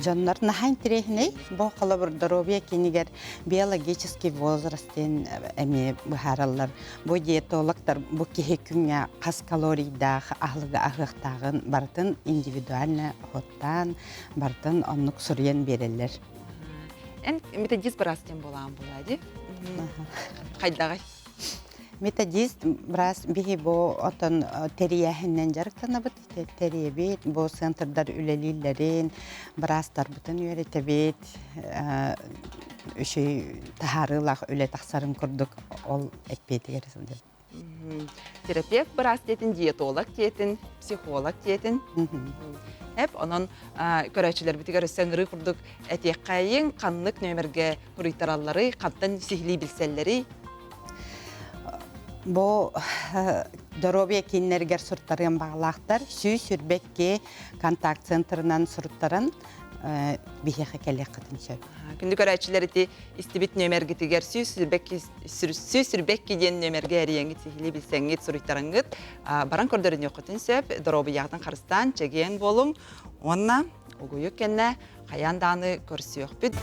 Speaker 5: Дьоннор наһаа интэриэһинэй. Бу холобур доруобуйа киинигэр биологический возраст диэн эмиэ быһаараллар. Бу диетологтар бу киһи күҥҥэ хас калорийдаах аһылыгы аһыахтааҕын барытын индивидуально суоттаан, барытын оннук суруйан биэрэллэр.
Speaker 1: Эн методист быраас диэн буолаан буолаа дии. Хайдаҕай?
Speaker 5: Методист быраас биһи бу отон тэрийээһиннэн дьарыктанабыт. Тэрийэбит, бу центрдар үлэлииллэрин, быраастарбытын үөрэтэбит, үчүгэй таһаарыылаах үлэ тахсарын курдук ол эппиэтигэр сылдьабыт.
Speaker 1: Терапевт быраас диэтин, диетолог диэтин, психолог диэтин. Эп, онон көрөөччүлэрбитигэр өссө ыҥырыы курдук этиэххэйиҥ, ханнык нүөмэргэ суруйтаралларый, хантан сиһилии билсэллэрий?
Speaker 5: Бу доруобуйа кииннэригэр суруттарыан баҕалаахтар 122 контакт центрынан суруттаран биһиэхэ кэлиэххитин сөп.
Speaker 1: Күндү көрөөччүлэр ити истибит нүөмэргитигэр 122 диэн нүөмэргэ эрийэҥҥит сиһилии билсэҥҥит суруйтарыҥҥыт баран көрдөрүнүөххүтүн сөп. Доруобуйаҕытын харыстаан, чэгиэн буолуҥ уонна угуйук кэннэ хайаан даҕаны көрсүөхпүт.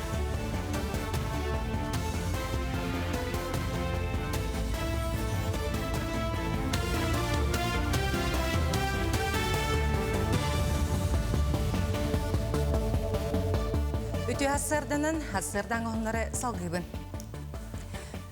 Speaker 2: Үтүө ассыарданан, ассыардаҥ оһоннору салгыыбын.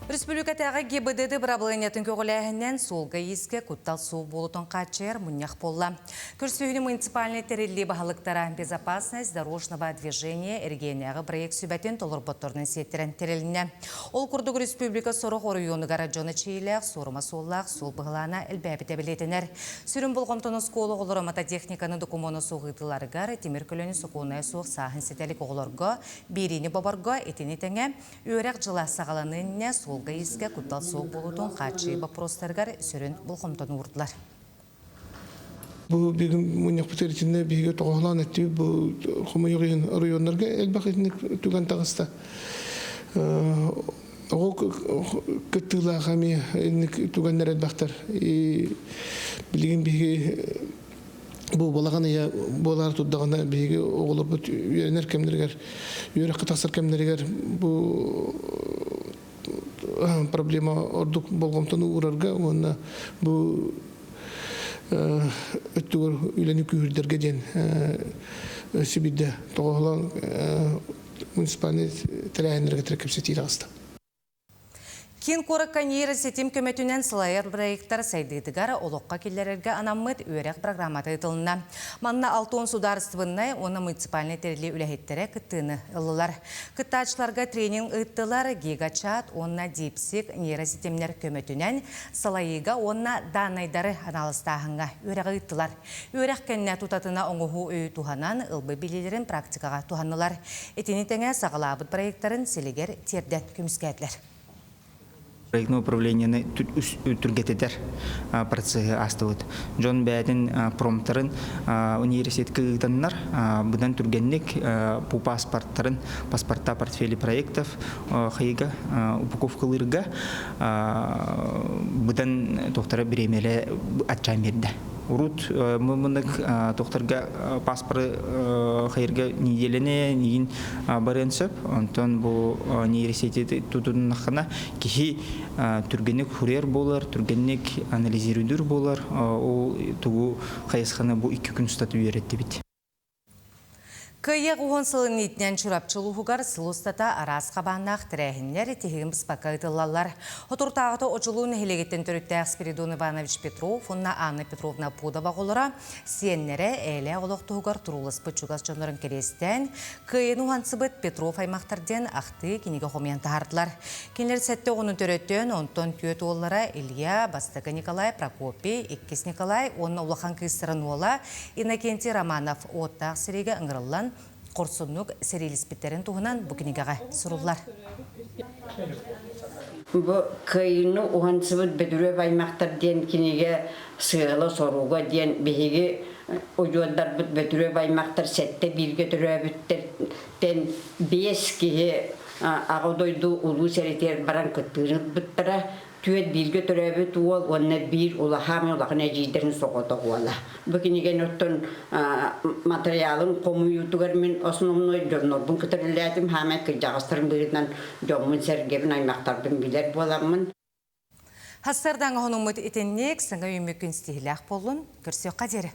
Speaker 2: Республикатааҕы ГИБДД бырабылыанньатын көҕүлээһининэн суолга-иискэ куттал суох буолуутун хааччыйар мунньах буолла. Көрсүһүүнү муниципальнай тэриллии баһылыктара «Безопасность дорожного движения» эрэгийиэннээҕи проект сүбэтин толорботторунан сиэттэрэн тэрилиннэ. Ол курдук республика сорох оройуонугар дьон эчэйиилээх, суорума суоллаах суол быһылаана элбээбитэ бэлиэтэнэр. Сүрүн болҕомтону оскуола оҕолоро мототехниканы докумуона суох ыытыыларыгар, тимир көлөнү сокуоннайа суох сааһын ситэ илик оҕолорго биэриини боборго, итини тэҥэ Үөрэх дьыла саҕаланыан иннинэ суолга-иискэ куттал суох буолуутун хааччыйыы боппуруостарыгар сүрүн болҕомтону уурдулар.
Speaker 3: Бу бүгүн мунньахпыт итиннэ биһиги тоҕоһолоон эттибит бу хомойуох иһин оройуоннарга элбэх итинник түгэн таҕыста. Оҕо кыттыылаах эмиэ инник түгэннэр элбэхтэр. Билигин биһиги Бу балаҕан ыйа буолаары турдаҕына биһиги оҕолорбут үөрэнэр кэмнэригэр, үөрэххэ тахсар кэмнэригэр бу проблема ордук болҕомтону уурарга уонна бу өттүгэр үлэни күүһүрдэргэ диэн өссө биирдэ тоҕоһолоон муниципальнай тэрээһиннэргэ кэпсэтии таҕыста.
Speaker 2: Киин куоракка нейросетим көмөтүнэн салайар проектар сайдыытыгар олоххо киллэрэргэ анаммыт үөрэх программата ыытылынна. Манна 60 судаарыстыбыннай уонна муниципальнай тэриллии үлэһиттэрэ кыттыыны ыллылар. Кыттааччыларга тренинг ыыттылар, гигачат уонна DeepSeek нейросетимнэр көмөтүнэн салайыыга уонна дааннайдары анаалыстааһыҥҥа үөрэҕи ыыттылар. Үөрэх кэннэ тутатына оҥоһуу өйү туһанан, ылбыт билиилэрин практикаҕа туһаннылар. Итини тэҥэ саҕалаабыт проектарын силигэр тиэрдэн көмүскээтилэр.
Speaker 11: Проектное управлениены түргэтитэр процеһы аастыбыт. Дьон бэйэтин промптарын университетка ыытаннар, быдан түргэнник бу паспорттарын, паспорта портфели проектов хайыга упаковкалыырга быдан тохтара бириэмэлэ аччаан биэрдэ. Урут мынык тохтарга паспоры хайырга неделяны нигин барыан сөп. Онтон бу нейросети тутуннахына киһи түргэнник хурьер болар, түргэнник анализируйдур болар. Ол тугу хайысханы бу икки күн устата үөрэттибит.
Speaker 2: Кыайыы уон сылын иитинэн Чурапчы улууһугар сыл устата араас хабааннаах тэрээһиннэр тиһигин быспакка ыытыллаллар. Отуртааҕыта Одьулуун нэһилиэгиттэн төрүттээх Спиридон Иванович Петров уонна Анна Петровна Пудова оҕолоро сиэннэрэ ээлээх олох туһугар турууласпыт чугас дьоннорун кэриэстээн, Кыайыыны уһансыбыт Петров аймахтар диэн ахтыы кинигэ хомуйан таһаардылар. Кинилэр сэттэ оҕону төрөтөн, онтон түөрт уоллара Илья, бастакы Николай, Прокопий, иккис Николай уонна улахан кыыстарын уола Иннокентий Романов уоттаах сэриигэ ыҥырыллан, хорсуннук сэриилиспиттэрин туһунан бу кинигэҕэ суруллар.
Speaker 12: Бу Кыайыыны уһансыбыт Бөдүрүөп аймахтар диэн кинигэ сыала-соруга диэн биһиги удьуордарбыт Бөдүрүөп аймахтар сэттэ бииргэ төрөөбүттэртэн биэс киһи Аҕа дойду улуу сэритигэр баран кыттыыны ылбыттара. Түөрт бииргэ төрөөбүт уол уонна биир улахан улахан эдьиийдэрин соҕотох уола. Бу кинигэни оттон матырыйаалын хомуйуутугар мин основной дьоннорбун кытары үлэлээтим. Хаамай кырдьаҕастарым быһыытынан дьоммун-сэргэбин, аймахтарбын билэр буоламмын.
Speaker 2: Хассардаҥ оһонуммут итинник саҥа үүммүт күн ситиһилээх буоллун, көрсүөххэ диэри.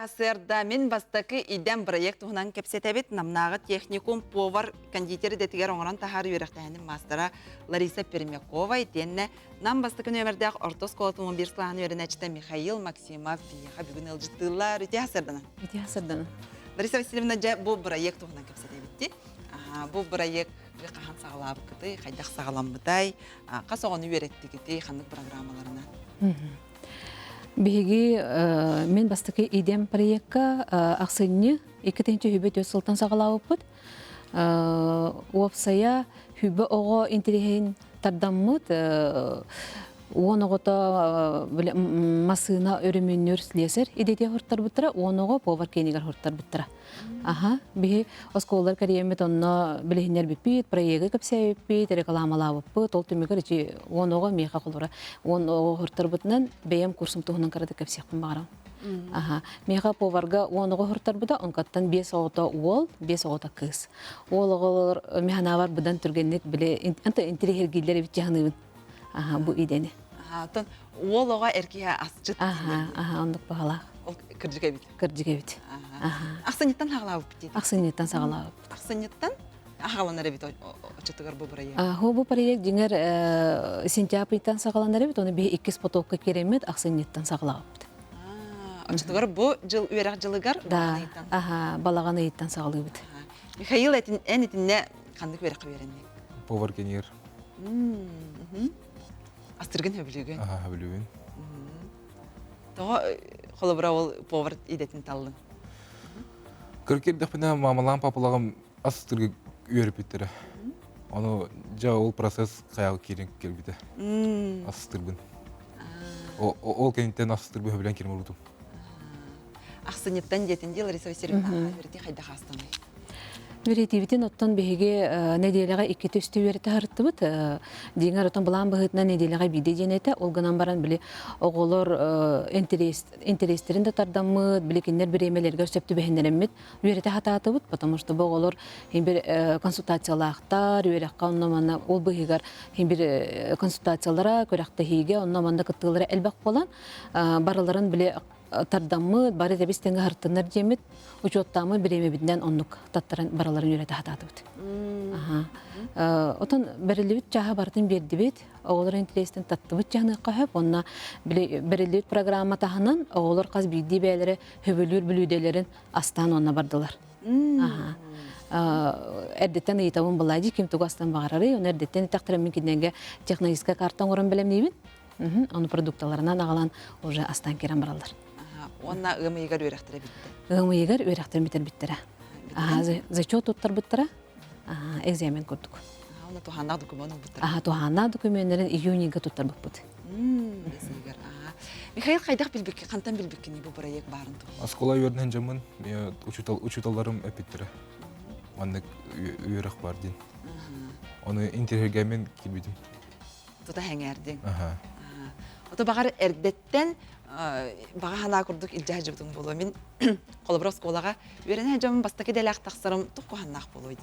Speaker 1: Сарсыарда мин бастакы идэм проект туһунан кэпсэтэбит. Намнааҕы техникум повар кондитер идэтигэр оҥорон таһаар үөрэхтээһинин маастара Лариса Пермякова итиэннэ Нам бастакы нүөмэрдээх орто оскуолатын 11 кылааһын үөрэнээччитэ Михаил Максимов биһиэхэ бүгүн ыалдьыттыыллар. Үтүө сарсыарданан.
Speaker 13: Үтүө сарсыарданан.
Speaker 1: Лариса Васильевна, дьэ бу проект туһунан кэпсэтэбит. Бу проект хаһан саҕалаабыккытый, хайдах саҕаламмытай, хас оҕону үөрэттигитий, ханнык программаларынан?
Speaker 13: Биһиги мин бастакы идем проекка ахсынньы 2024 сылтан саҕалаабыппыт. Уопсайа хүбэ оҕо интириэһин тардаммыт уон оҕото массыына өрөмүөннүүр слесарь идэтигэр хортарбыттара, уон оҕо повар киэнигэр хортарбыттара. Аха, биһи оскуолалар кэриэммит онно билиһиннэрбиппит, проегы кэпсээбиппит, рекламалаабыппыт, ол түмүгэр ити уон оҕо миэхэ холура уон оҕо хортарбытынан бэйэм курсум туһунан кыратык кэпсиэхпин баҕарам. Аха, миэхэ поварга уон оҕо хортарбыта, онкаттан биэс оҕото уол, биэс оҕото кыыс. Уол оҕолор механаабар быдан түргэнник били анта интириэһиргииллэр эбит дьаһаныыбын. Аха, бу идэни.
Speaker 1: Аха, оттон уол оҕо эр киһи асчыт.
Speaker 13: Аха, аха, оннук баҕалаах.
Speaker 1: Ол кырдьык эбит.
Speaker 13: Кырдьык эбит.
Speaker 1: Ахсынньыттан саҕалаабыппыт дии.
Speaker 13: Ахсынньыттан саҕалаабыппыт.
Speaker 1: Ахсынньыттан аҕаланар эбит оччотугар бу проект.
Speaker 13: Хо бу проект дьиҥэр сентябрьтан саҕаланар эбит, ону биһи иккис потокка киирэммит ахсынньыттан саҕалаабыппыт.
Speaker 1: Оччотугар бу дьыл үөрэх дьылыгар
Speaker 13: Да, аха, балаҕан ыйыттан саҕалыыбыт.
Speaker 1: Михаил, эн итиннэ ханнык үөрэххэ үөрэнниҥ?
Speaker 14: Повар кенер.
Speaker 1: Астыргын хөбүлүүгүн?
Speaker 14: Аха, хөбүлүүбүн.
Speaker 1: Тоҕо холобура ол повар идэтин таллыҥ?
Speaker 14: Кыркирдэхпинэ маамалаан папалаҕым ас ыстырга үөрөппүттэрэ. Ону дьэ ол процесс хайаҕа киирэн кэлбитэ. Ас ыстырбын. Ол кэнниттэн ас ыстырбы хөбүлээн киирэн барбытым.
Speaker 1: Ахсынньыттан диэтин дии Лариса Васильевна үөрэтии хайдах аастаный?
Speaker 13: Үөрэтиибитин оттон биһиги нэдиэлэҕэ иккитэ үстэ үөрэтэ сырыттыбыт. Дьиҥэр отон былаан быһыытынан нэдиэлэҕэ биирдэ диэн этэ. Ол гынан баран били оҕолор интэриэстэрин да тардаммыт, били кинилэр бириэмэлэригэр сөп түбэһиннэрэммит үөрэтэ сатаатыбыт, потому что бу оҕолор бир консультациялаахтар, үөрэххэ онно-манна ол быыһыгар бир консультациялара, күрэхтэһиигэ онно-манна кыттыылара элбэх буолан барыларын били тардаммыт, бары тэбис тэҥэ аһартыннар диэммит, учуоттааммыт бириэмэбитинэн оннук таттаран барыларын үөрэтэ сатаатыбыт. Отон бэриллибит чааһы барытын биэрдибит, оҕолор интэриэстин таттыбыт дьаһаныахха сөп, уонна бэриллибит программа таһынан оҕолор хас биирдии бэйэлэрэ хөбүлүүр бүлүүдэлэрин астаан уонна бардылар. Эрдэттэн ыйытабын былаадьы ким тугу астан баҕарарый, оны эрдэттэн итэхтэрэн мин кинилэргэ технологическай карта оҥорон бэлэмниибин. Ону продукталарынан аҕалан уже астаан киирэн бараллар.
Speaker 1: Уонна ыам ыйыгар үөрэхтэрэ бүттэ.
Speaker 13: Ыам ыйыгар үөрэхтэрин бүтэрбиттэрэ. Зачет туттарбыттара. Экзамен курдук.
Speaker 1: Уонна туһааннаах документ ылбыттара.
Speaker 13: Аха, туһааннаах документарын июньга туттарбыппыт.
Speaker 1: Михаил хайдах билбикки, хантан билбиккиний бу проект баарын туһунан?
Speaker 14: Оскуола үөрэнэн дьоммун, учуутал учууталларым эппиттэрэ. Маннык үөрэх бар диэн. Ону интэриэһиргээммин киирбитим.
Speaker 1: Тута сэҥээрдиҥ. Ото баҕар эрдэттэн баҕа санаа курдук илдьэ сылдьыбытыҥ буолуо. Мин холобур оскуолаҕа үөрэнэ сылдьаммын бастакы идэлээх тахсарым туох куһааннаах буолуой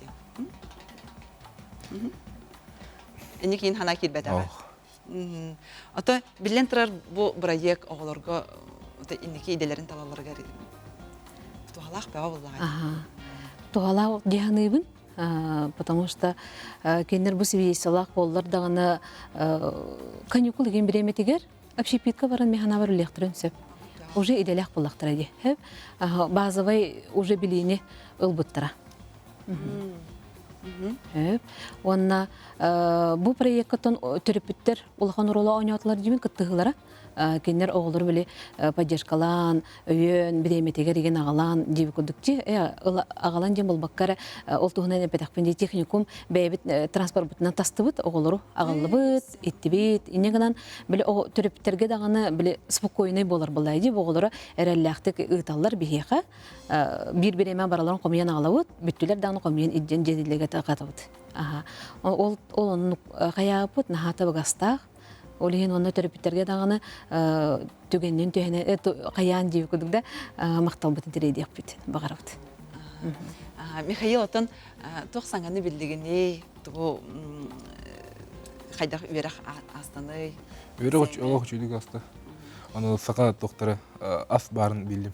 Speaker 1: диэн. Инникиин санаа киирбэтэҕэ. Ото биллэн турар бу бырайыак оҕолорго инники идэлэрин талалларыгар туһалаах бөҕө буоллаҕа.
Speaker 13: Туһалаах дии саныыбын. Потому что кинилэр бу свидетельстволаах буоллар даҕаны каникул игин бириэмэтигэр общепитка баран механабар үллэхтэрин сөп. Уже идэлээх буоллахтара дии. Базовай уже билиини ылбыттара. Уонна бу проекттан төрөппүттэр улахан оруолу оонньоотулар диибин кыттыһыылара. Кинилэр оҕолору били поддержкалаан, өйөөн, бириэмэтигэр игин аҕалаан диэбит курдук ти аҕалан диэн булбакка эрэ ол туһунан эппэтэхпин дии техникум бэйэбит транспорпутунан тастыбыт оҕолору аҕаллыбыт, иттибит. Инньэ гынан били төрөппүттэргэ даҕаны били спокойный буолар буоллаа дии оҕолоро эрэллээхтик ыыталлар биһиэхэ. Биир бириэмэ бараларын хомуйан аҕалабыт, бүттүлэр даҕаны хомуйан илдьэн дьиэтилэргэ тарҕатабыт. Аха. Ол ол оннук хайаабыт наһаа табыгастаах. Ол иһин онно төрөппүттэргэ даҕаны түгэннин түһэнэ хайаан диэбит курдук да махталбытын тириэрдиэхпит баҕарабыт.
Speaker 1: Михаил, оттон туох саҥаны биллигиний? Тугу хайдах үөрэх аастаный?
Speaker 14: Үөрэх олох үчүгэй ааста. Аны саха тохтара ас баарын биллим.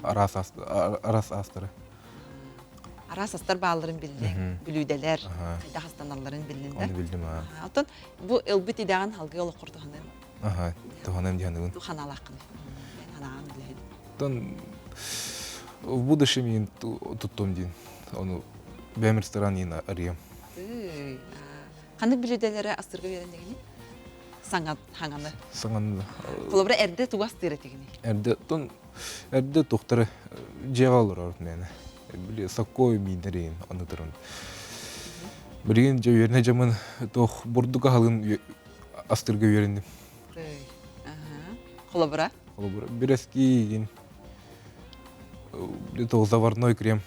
Speaker 14: Араас араас астары.
Speaker 1: Араас астар баалларын биллиҥ, бүлүүдэлэр хайдах астаналларын биллин да.
Speaker 14: Ону билдим аа.
Speaker 1: Оттон бу ылбыт идэҕин халгыы олоххор туһаныам.
Speaker 14: Аха, туһаныам диһаныгын.
Speaker 1: Ту ханаалааххын. Ханаан билэһин.
Speaker 14: Оттон в будущем иин туттум диин. Ону бэйэм ресторан иин арыйам.
Speaker 1: Ханнык бүлүүдэлэри астырга үөрэннигини? Саҥа хаҥаны.
Speaker 14: Саҥаны.
Speaker 1: Холобура эрдэ тугу астыыр этигиний?
Speaker 14: Эрдэ оттон эрдэ тухтары дьиэҕэ олорор мээнэ. Били соккой мииннэрин ону туран. Билигин дьэ үөрэнэ дьамын туох бурдук аһылын астырга үөрэнним.
Speaker 1: Холобура?
Speaker 14: Холобура бирэски туох заварной крем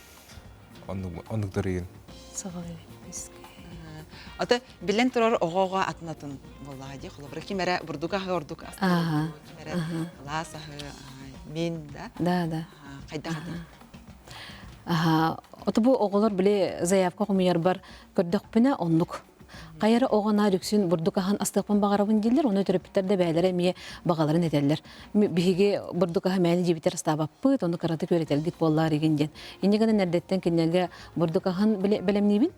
Speaker 14: оннуктар игин.
Speaker 1: Ата билэн турар оҕо-оҕо атын-атын буоллаҕа дии. Холобура ким эрэ бурдук аһы ордук астыыр, ким эрэ алаас аһы, мин да.
Speaker 13: Да, да.
Speaker 1: Хайдах атын?
Speaker 13: Аха, ото бу оҕолор били заявка хомуйарбар көрдөхпүнэ оннук. Хайа эрэ оҕо наар үксүн бурдук аһын астыахпын баҕарабын дииллэр, ону төрөппүттэр да бэйэлэрэ эмиэ баҕаларын этэллэр. Биһиги бурдук аһы мээнэ дьиэбитигэр астаабаппыт, ону кыратык үөрэтэргит буоллаар игин диэн. Инньэ гынан эрдэттэн кинилэргэ бурдук аһын бэлэмниибин.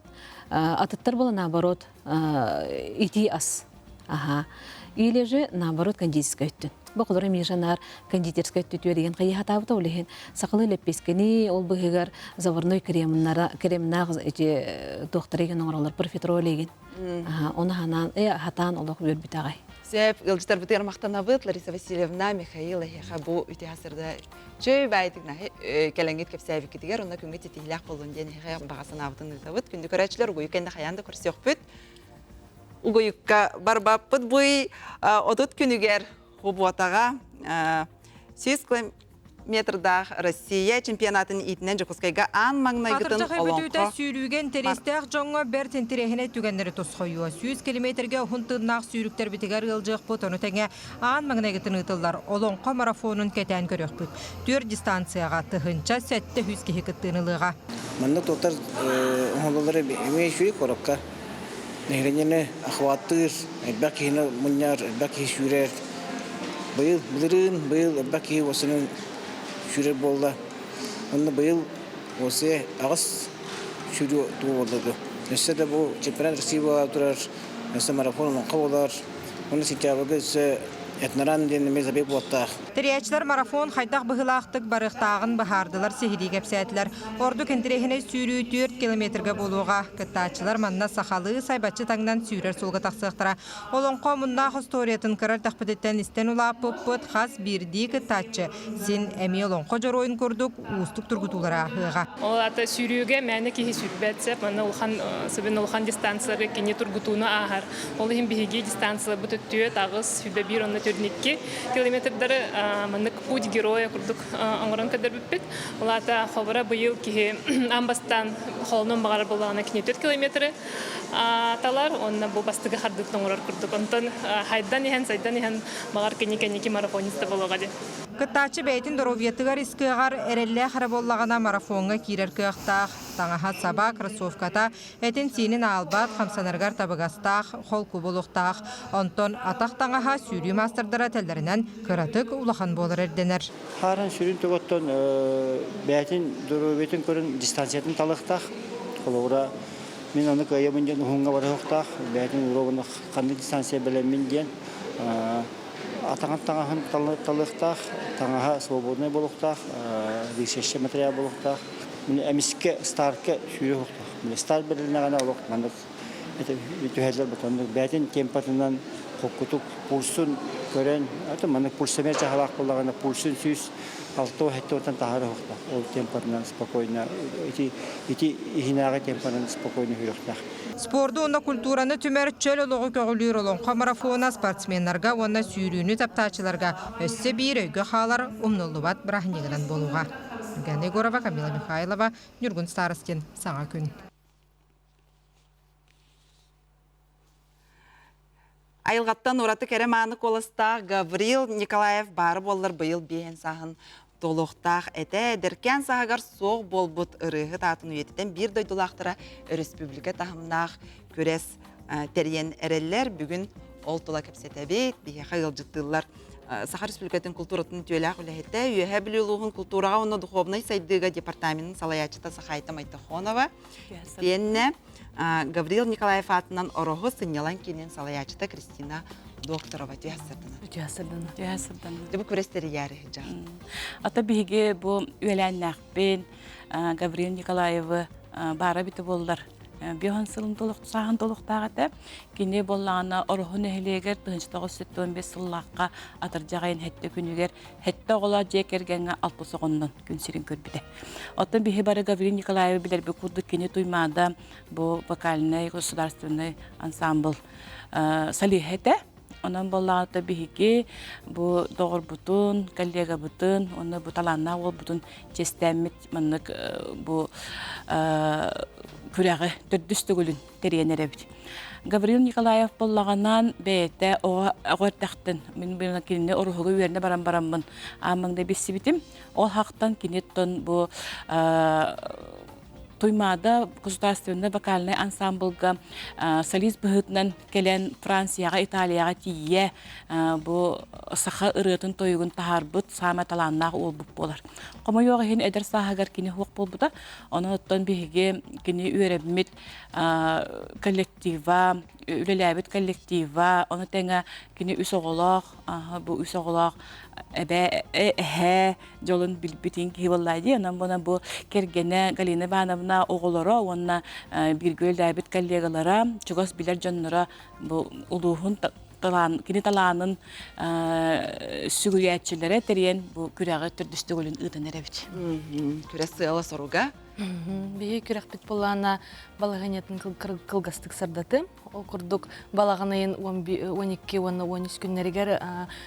Speaker 13: Атыттар була наоборот итии ас. Аха. Или же наоборот кондитерскай өттүн. Бу холоро Миша наар кондитерскай өттүтүөр деген хайыһатаабыта ол иһин сахалыы лэппиэскэни ол быһыгар заварной кремнара кремнаах эти туохтары еген оҥороллор профитроль еген. Оны ханаан хатаан олох үөрбүт аҕай.
Speaker 1: Сөп, ыалдьыттарбытыгар махтанабыт Лариса Васильевна, Михаил эһиэхэ бу үтүө сырда чөй баайтык кэлэҥҥит кэпсээбиккитигэр онно күҥҥүт ситиһиилээх буоллун диэн эһиэхэ баҕа санаабытын ыытабыт. Күндү көрөөччүлэр угуйу кэннэ хайаан да көрсүөхпүт. Угуйукка барбаппыт буй 30 күнүгэр Хубуотаҕа 100 метрдаах Россия чемпионатын иитинэн Дьокуускайга аан маҥнайгытын
Speaker 15: Атырдьах
Speaker 1: олоҥхо
Speaker 15: бүтүүтэ сүүрүүгэ интэриэстээх дьоҥҥо бэрт интэриэһинэй түгэннэри тосхойуо. 100 километргэ уһун тыыннаах сүүрүктэрбитигэр ыалдьыахпыт, ону тэҥэ аан маҥнайгытын ыытыллар Олоҥхо марафонун кэтээн көрүөхпүт. Түөрт дистанцияҕа 1700 киһи кыттыыны ылыаҕа.
Speaker 16: Манна туохтар оҥоһуллаллара эмиэ үчүгэй куоракка. Нэһилиэнньэни охваттыыр, элбэх киһини мунньар, элбэх киһи сүүрэр. Быйыл, былырыын, быйыл элбэх киһи уосанан сүүрэр буолла. Онно быйыл уосуйа аҕыс сүүрүү тугу буолла Өссө да бу чемпионат России буола турар, өссө марафон олоҥхо буолар. Уонна сентябрьга өссө Этноран диэн эмиэ забег буолтаах.
Speaker 15: Тэрийээччилэр марафон хайдах быһыылаахтык барыахтааҕын быһаардылар, сиһилии кэпсээтилэр. Ордук интэриэһинэй сүүрүү 4 километрга буолуоҕа. Кыттааччылар манна сахалыы сайбаччы таҥнан сүүрэр суолга тахсыахтара. Олоҥхо омуннаах остуоруйатын кыра эрдэхпититтэн истэн улааппыппыт хас биирдии кыттааччы син эмиэ олоҥхо дьоруойун курдук уустук тургутуулары ааһыаҕа.
Speaker 17: Ол аата сүүрүүгэ мээнэ киһи сүүрбэт сөп. Манна улахан, особенно улахан дистанцияларга кини тургутууну ааһар. Ол иһин биһиги дистанцияларбыт өттүө таҕыс, сүүрбэ биир уонна 42 километрдары маннык путь героя курдук оҥорон көрдөрбүппүт. Ол аата холобура быйыл киһи аан бастаан холонон баҕарар буоллаҕына кини 4 километры талар уонна бу бастакы хардыытын оҥорор курдук. Онтон хайдан иһэн, сайдан иһэн баҕар кини кэнники марафониста буолуоҕа дии.
Speaker 15: Кыттааччы бэйэтин доруобуйатыгар ис кыаҕар эрэллээх эрэ буоллаҕына марафоҥҥа киирэр кыахтаах. Таҥаһа саба, кроссовката этин-сиинин аалбат, хамсанарыгар табыгастаах, холку буолуохтаах. Онтон атах таҥаһа сүүрүү маастардара этэллэринэн кыратык улахан буолар ирдэнэр.
Speaker 16: Хааран сүрүн тугуттан бэйэтин доруобуйатын көрөн дистанциятын талыахтаах. Холобура, мин аны кыайабын диэн уһуҥҥа барыахтаах, бэйэтин уруогун ханнык дистанция бэлэммин диэн атаҕын таҥаһын талыахтаах, таҥаһа свободнай буолуохтаах, висящий материал буолуохтаах. Эмискэ старка сүүрүөх.
Speaker 18: Старт бэрилинэҕинэ олох маннык түһэллэр бутоннук бэйэтин темпатынан холкутук пульсун көрөн аты маннык пульсомер чаһылаах буоллаҕына пульсун 160 уонтан таһара уһуктаах ол темпатынан спокойно ити ити иһинээҕи темпанан спокойно хүрүөхтээх.
Speaker 15: Спорду уонна культураны түмэр чөл олоҕу көҕүлүүр олоҥхо марафона спортсменнарга уонна сүүрүүнү таптааччыларга өссө биир өйгө хаалар умнуллубат бырааһынньыгынан буолуоҕа. Евгения Егорова, Камила Михайлова, Ньургун Старостин, Саҥа күн.
Speaker 1: Айылҕаттан ураты кэрэ мааны куоластаах Гаврил Николаев баары буоллар быйыл биэһин сааһын туолуохтаах этэ. Эдэркээн сааһыгар суох буолбут ырыаһыт аатын үйэтитэн биир дойдулаахтара өрөспүүбүлүкэ таһымнаах күрэс тэрийэн эрэллэр. Бүгүн ол тула кэпсэтэбит, биһиэхэ ыалдьыттыыллар. Саха Республикатын култууратын үтүөлээх үлэһитэ, Үөһээ Бүлүү улууһун култуураҕа уонна духуобунай сайдыыга департаменын салайааччыта Сахайта Майтахонова, итиэннэ Гаврил Николаев аатынан Ороһу сынньалаҥ киинин салайааччыта Кристина Докторова түһэ сырдана.
Speaker 19: Түһэ сырдана. Түһэ сырдана.
Speaker 1: Дьэ бу күрэс тэрийээри сылдьаҕын.
Speaker 19: Ата биһиги бу үөлээннээхпин Гаврил Николаевы баара бите буоллар биоһон сылын сааһын толуктаах этэ. Кини буоллаҕына Ороһу нэһилиэгэр 1975 сыллаахха атырдьах айын хэттэ күнүгэр хэттэ оҕолоох дьиэ кэргэҥҥэ алтыс оҕоннон күн сирин көрбүтэ. Оттон биһи бары Гаврил Николаевы билэрбит курдук кини Туймаада бу вокальнай государственный ансамбл солиһа этэ. Онон буоллаҕына биһиги бу доҕорбутун, коллегабытын уонна бу талааннаах уолбутун чиэстээммит маннык бу күрэҕи төрдүс төгүлүн тэрийэн эрэбит. Гаврил Николаев буоллаҕынан бэйэтэ оҕо оҕо эрдэхтэн мин кинини оруһуга үөрэнэ баран бараммын аан маҥнай билсибитим. Ол хахтан киниттэн бу Туймаада государственный вокальный ансамблга солист быһыытынан кэлэн Францияҕа, Италияҕа тиийэ бу саха ырыатын тойугун таһаарбыт саамай талааннаах уолбут буолар. Хомойуох иһин эдэр сааһыгар кини суох буолбута. Онон оттон биһиги кини үөрэммит коллектива, үлэлээбит коллектива, ону тэҥэ кини үс оҕолоох, бу үс оҕолоох эбээ, эһээ дьолун билбитин киһи буоллаа дии. Онон буна бу кэргэнэ Галина Ивановна оҕолоро уонна бииргэ үлэлээбит коллегалара, чугас билэр дьонноро бу улууһун талаан, кини талаанын сүгүрүйээччилэрэ тэрийэн бу күрэҕи төрдүс төгүлүн ыытан эрэбит.
Speaker 1: Күрэс сыала-соруга?
Speaker 20: Биһи күрэхпит былаана балаһыанньатын кылгастык сырдатым. Ол курдук балаҕан ыйын 12 уонна 13 күннэригэр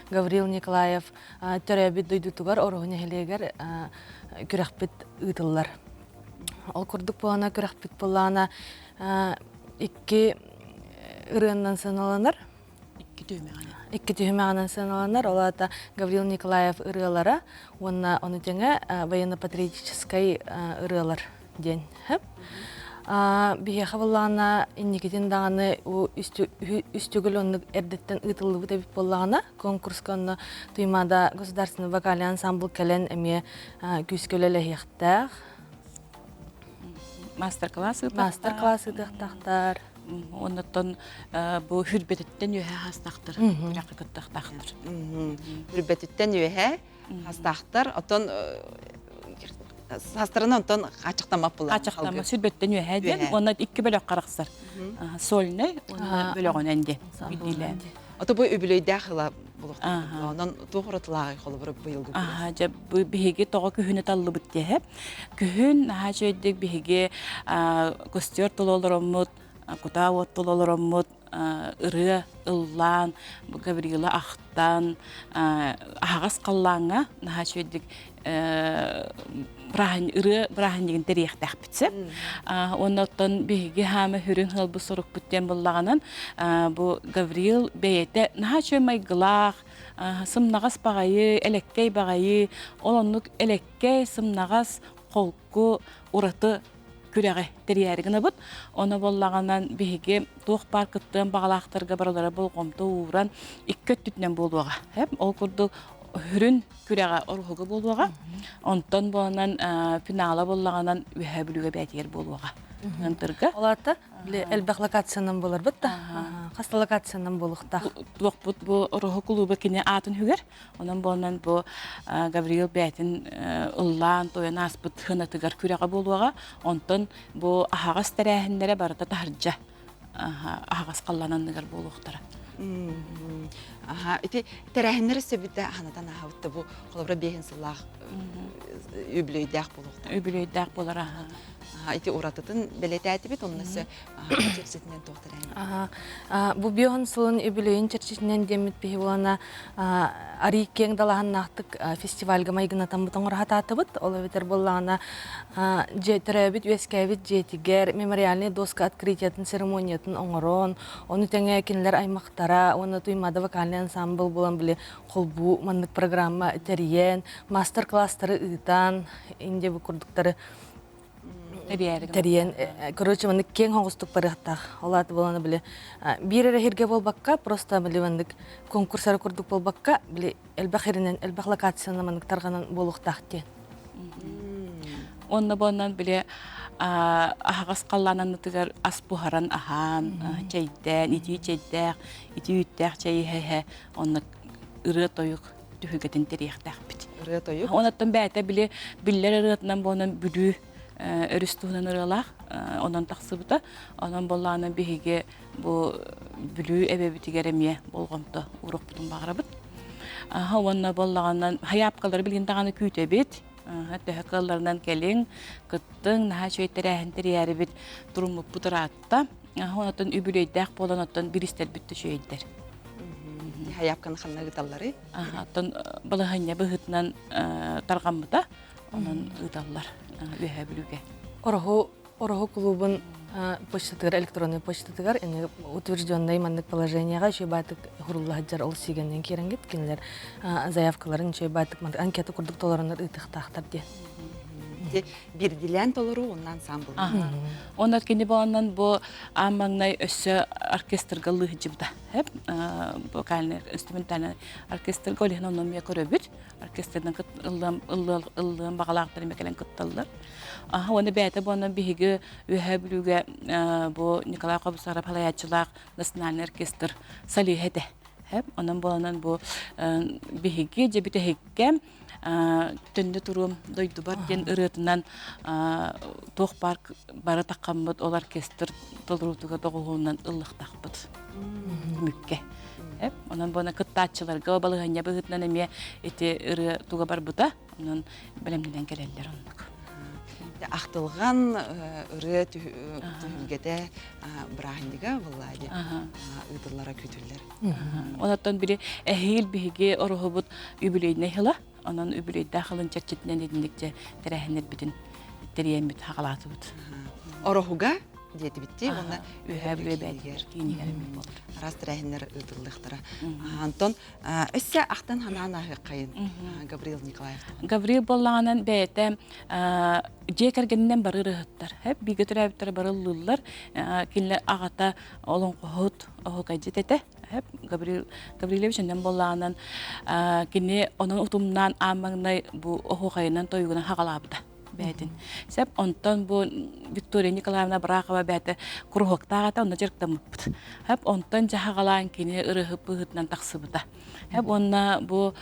Speaker 20: Гаврил Николаев төрөөбүт дойдутугар Ороһу нэһилиэгэр күрэхпит ыытыллар. Ол курдук буолана күрэхпит былаана икки ырыаннан сыаналанар.
Speaker 19: Икки түһүмэҕинэн.
Speaker 20: Икки түһүмэҕинэн сыаналанар. Ол аата Гаврил Николаев ырыалара уонна ону тэҥэ военно-патриотическай ырыалар диэн. Биһиэхэ буоллаҕына инникитин даҕаны үс төгүл оннук эрдэттэн ыытыллыбыт эбит буоллаҕына конкурска онно Туймаада государственный вокальный ансамбль кэлэн эмиэ күүскэ үлэлэһиэхтээх.
Speaker 19: Мастер-класс
Speaker 20: Мастер-класс ыытыахтаахтар.
Speaker 19: Оннуттан бу хүрбэтиттэн үөһэ хастахтар, күрэххэ кыттыахтаахтар.
Speaker 1: Хүрбэтиттэн үөһэ хастаахтар, оттон састарына онтон хачахтаммат буолар.
Speaker 19: Хачахтаммат сүрбэттэн үөһэ диэн, уонна икки бөлөх харахсар. Сольнай уонна бөлөҕүнэн диэн билиилээн.
Speaker 1: Ото бу үбүлүөйдээх ыла булуохтаах. Онон туох уратылааҕый холобура быйылгы
Speaker 19: Аха, дьэ бу биһиги тоҕо күһүнү таллыбыт диэһэ. Күһүн наһаа үчүгэйдик биһиги костер тула олороммут, кутаа уот тула олороммут, ырыа ыллаан, Гаврила ахтан, аһаҕас халлааҥҥа наһаа үчүгэйдик ырыа бырааһынньыгын тэрийиэхтээхпит сөп. Уонна оттон биһиги хаама хүрүн ыалбыт сорукпут диэн буллаҕынан бу Гаврил бэйэтэ наһаа үчүгэй майгылаах, сымнаҕас баҕайы, элэккэй баҕайы, ол оннук элэккэй, сымнаҕас, холку, ураты күрэҕи тэрийээри гынабыт. Ону буоллаҕынан биһиги туох баар кыттыан баҕалаахтарга барылара болҕомто ууран икки өттүтүнэн буолуоҕа. Ол курдук сүрүн күрэҕэ оруһуга буолуоҕа. Онтон буоланан финала буоллаҕынан Үөһээ Бүлүүгэ бээтигэр буолуоҕа. Ынтырга.
Speaker 20: Ол аата элбэх локациянан буоларбыт да. Хас локациянан буолуохтаах?
Speaker 19: Туохпут бу Ороһу кулууба кини аатын хүгэр. Онон буолан бу Гавриил бээтин ыллаан тойон ааспыт хынатыгар күрэҕэ буолуоҕа. Онтон бу аһаҕас тэрээһиннэрэ барыта таһырдьа аһаҕас халлаананныгар буолуохтара.
Speaker 1: Аха, ити тэрээһиннэр сөбүтэ ханатан аһабытта бу холобура биэһин сыллаах үбүлүөйдээх буолуохтаах.
Speaker 19: Үбүлүөйдээх буолар аха.
Speaker 1: Ити уратытын бэлиэтээтибит, онно өссө чэрчитинэн туох тэрээһин?
Speaker 20: Бу биоһун сылын үбүлүөйүн чэрчитинэн диэммит биһи буолана арый киэҥ далааһыннаахтык фестивальга майгынатаммыт оҥоро сатаатыбыт. Ол эбэтэр буоллаҕына дьиэ төрөөбүт үөскээбит дьиэтигэр мемориальный доска открытиятын церемониятын оҥорон, ону тэҥэ кинилэр аймахтара уонна Туймаада вокальный ансамбл буолан били холбуу маннык программа тэрийэн, мастер-класстары ыытан, инде бу курдуктары тэрийэн, короче, маннык киэҥ оҕустук барыахтаах. Ол аата буолана били биир эрэ сиргэ буолбакка, просто били маннык конкурсары курдук буолбакка, били элбэх иринэн, элбэх локациянан маннык тарҕанан буолуохтаах диэн.
Speaker 19: Онно буоннан били аһаҕас халлаан аннытыгар ас буһаран аһаан, чэйдээн, итии чэйдээх, итии үүттээх чэй иһэ-иһэ онно ырыа-тойук түһүлгэтин тэриэхтээхпит.
Speaker 1: Ырыа-тойук?
Speaker 19: Онон бэйэтэ били биллэр ырыатынан буонан Бүлүү өрүс туһунан ырыалаах онон тахсыбыта. Онон боллаана биһиги бу Бүлүү эбэбитигэр эмиэ болҕомто уруохпутун баҕарабыт. Аха уонна боллаҕынан хайаапкалары билигин даҕаны күүтэбит. Төһө кыалларынан кэлиҥ, кыттыҥ, наһаа үчүгэй тэрээһин тэрийээрибит туруммуппут ыраатта. Онтон үбүлүөйдээх буолан оттон биристэрбит да үчүгэйдэр.
Speaker 1: Хайаапканы ханна ыыталларый?
Speaker 19: Оттон балаһыанньа быһыытынан тарҕаммыта. Онон ыыталлар Үөһээ Бүлүүгэ.
Speaker 20: Ороһу Ороһу клубун почтатыгар, электронный почтатыгар утвержденный маннык положениеға үчүгэй баатык хурулла сылдьар ол сигэннэн киирэнгит кинилэр заявкаларын үчүгэй баатык анкета курдук толороннор ыытыахтаахтар диэн.
Speaker 1: Биирдилээн толоруу уонна ансамбл.
Speaker 19: Онон кини буоланан бу аан маҥнай өссө оркестрга лыыһыдьыбыта. Вокальный инструментальный оркестрга ол иһин онно эмиэ көрөбүт. Оркестрынан ыллыам баҕалаахтар эмиэ кэлэн кытталлар. Аха уонна бэйэтэ буолан биһиги Үөһээ Бүлүүгэ бу Николай Хобусаров салайааччылаах национальный оркестр солиһа этэ. Онон буоланан бу биһиги дьэ бүтэһиккэ Төннө туруом дойдубар диэн ырыатынан туох баар бары таххаммыт ол оркестр толоруутугар доҕуһуолунан ыллахтахпыт түмүккэ. Онон буона кыттааччыларга балаһыанньа быһыытынан эмиэ ити ырыа туга барбыта. Онон бэлэмнэнэн кэлэллэр оннук.
Speaker 1: Ахтылҕан ырыа түһүлгэтэ бырааһынньыга Влади ыытыллара күүтүллэр.
Speaker 19: Онон били эһиил биһиги ороһубут юбилейнай сыла. Онон үбүлүөйдээх сылын чэрчитинэн итинник дьэ тэрээһиннэрбитин тэрийэммит хаҕалаатыбыт.
Speaker 1: Ороһуга диэтибиттии уонна
Speaker 19: Үөһээ Бүлүү бээтигэр киинигэр эмиэ буолар.
Speaker 1: Араас тэрээһиннэр ыытыллыахтара. Антон өссө ахтан ханаан ааһыаххайын Гаврил Николаев.
Speaker 19: Гаврил буоллаҕынан бэйэтэ дьиэ кэргэнинэн бары ырыһыттар. Бииргэ төрөөбүттэрэ бары ыллыыллар. Кинилэр аҕата олоҥхоһут оһуокайдьыт этэ. Гаврил Гаврильевич онон буоллаҕынан кини онон утумнаан аан маҥнай бу оһуохайынан тойугунан хаҕалаабыта бэйэтин. Сөп онтон бу Виктория Николаевна Брахова бэйэтэ куруһуоктаах этэ, онно дьарыктаммыппыт. Хөп онтон дьаһаҕалаан кини ырыһыт быһыытынан тахсыбыта. Хөп уонна бу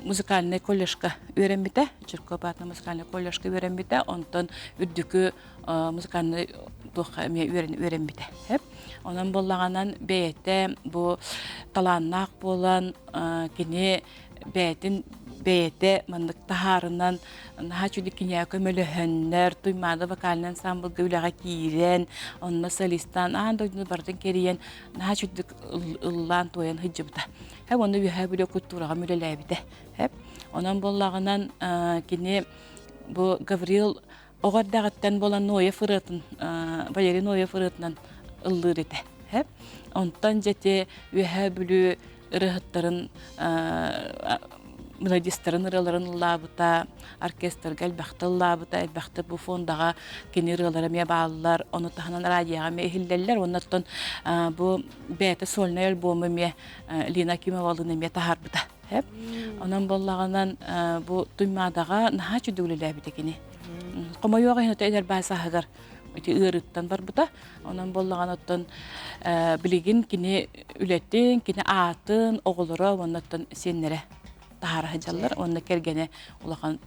Speaker 19: музыкальнай колледжка үөрэммитэ, Чирков аатынан музыкальнай колледжка үөрэммитэ, онтон үрдүкү музыкальнай туохха эмиэ үөрэммитэ. Хөп онон буоллаҕынан бэйэтэ бу талааннаах буолан кини бэйэтин бэйэтэ маннык таһаарынан наһаа үчүгэй киниэхэ көмөлөһөннөр Туймаада вокальнай ансамблга үлэҕэ киирэн онно солистаан аан дойдуну барытын кэрийэн наһаа үчүгдүк ыллаан туойан сылдьыбыта. Хэп онно Үөһээ Бүлүү культураҕа үлэлээбитэ. Хэп онон буоллаҕынан кини бу Гаврил оҕо эрдэҕиттэн буолан Ноев ырыатын Валерий Ноев ырыатынан ыллыыр этэ. Хэп онтон дьэти Үөһээ Бүлүү ырыаһыттарын мелодистарын ырыаларын ыллаабыта, оркестрга элбэхтэ ыллаабыта, элбэхтэ бу фондаҕа кини ырыалара эмиэ бааллар, ону таһынан радиоҕа эмиэ иһиллэллэр. Уонна оттон бу бэйэтэ сольнай альбому эмиэ Лина Акимовалыын эмиэ таһаарбыта. Онон буоллаҕынан бу Туймаадаҕа наһаа үчүгэй үлэлээбитэ кини. Хомойуох иһин эдэр баай сааһыгар. ити ыарыыттан барбыта. Онон буоллаҕына оттон билигин кини үлэтин, кини аатын, оҕолоро уонна оттон сиэннэрэ таһаара сылдьаллар уонна кэргэнэ улахан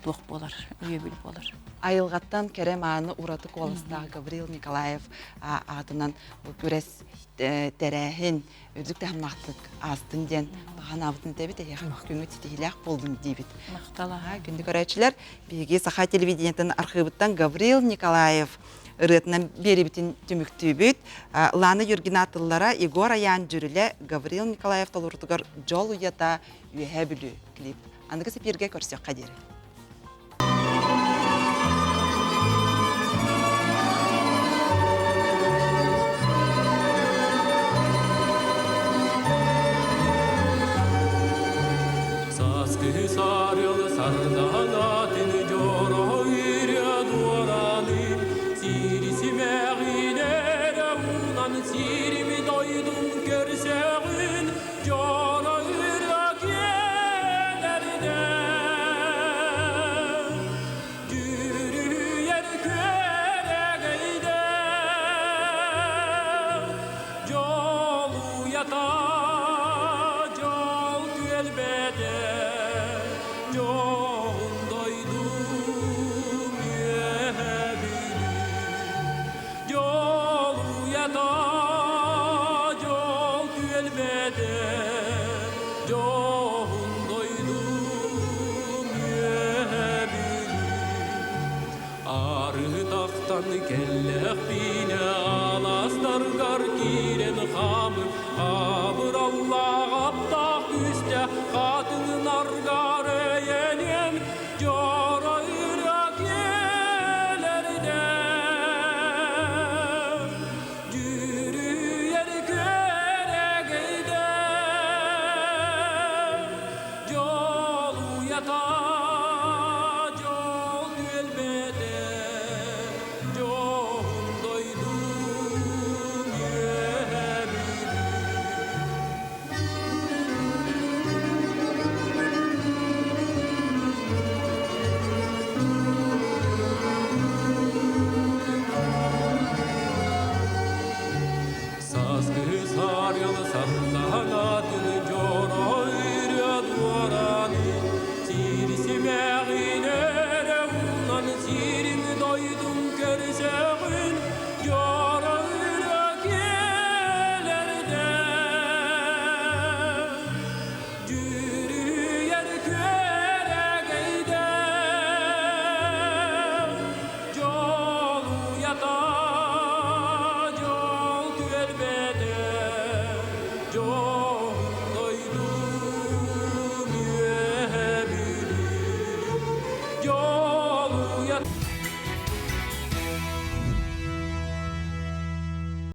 Speaker 19: туох буолар, өйөбүл буолар.
Speaker 1: Айылҕаттан кэрэ мааны ураты куоластаах Гаврил Николаев аатынан бу күрэс тэрээһин үрдүк таһымнаахтык аастын диэн баҕанаабытын этэбит, эһиэхэ күҥҥүт ситиһиилээх буоллун диибит.
Speaker 19: Махтал.
Speaker 1: Күндү көрөөччүлэр, биһиги Саха телевидениетын архыыбыттан Гаврил Николаев ырыатынан биэрибитин түмүктүүбүт. Лана Юргина тыллара, Егор Аян дьүрүлэ, Гаврил Николаев толорутугар «Дьол уйата» Үөһээ Бүлүү клип. Аныгы эпииргэ көрсүөххэ диэри.
Speaker 21: Сааскы сарыал сардаҥатын дьоро үрэ дуораны сири симэҕинэр уунан сирими дойдум көрсөҕүн дьоро үрэ киэнэрдэ Дьүрүһүйэр күөрэгэйдэ дьол уйата дьол түөлбэтэ дьоһун дойдум үөһэ Бүлүү дьол уйата дьол түөлбэтэ дьоһун дойдум үөһэ Бүлүү Арыытахтан кэллэхпинэ аластаргар киирэн хаамып абыраллаах.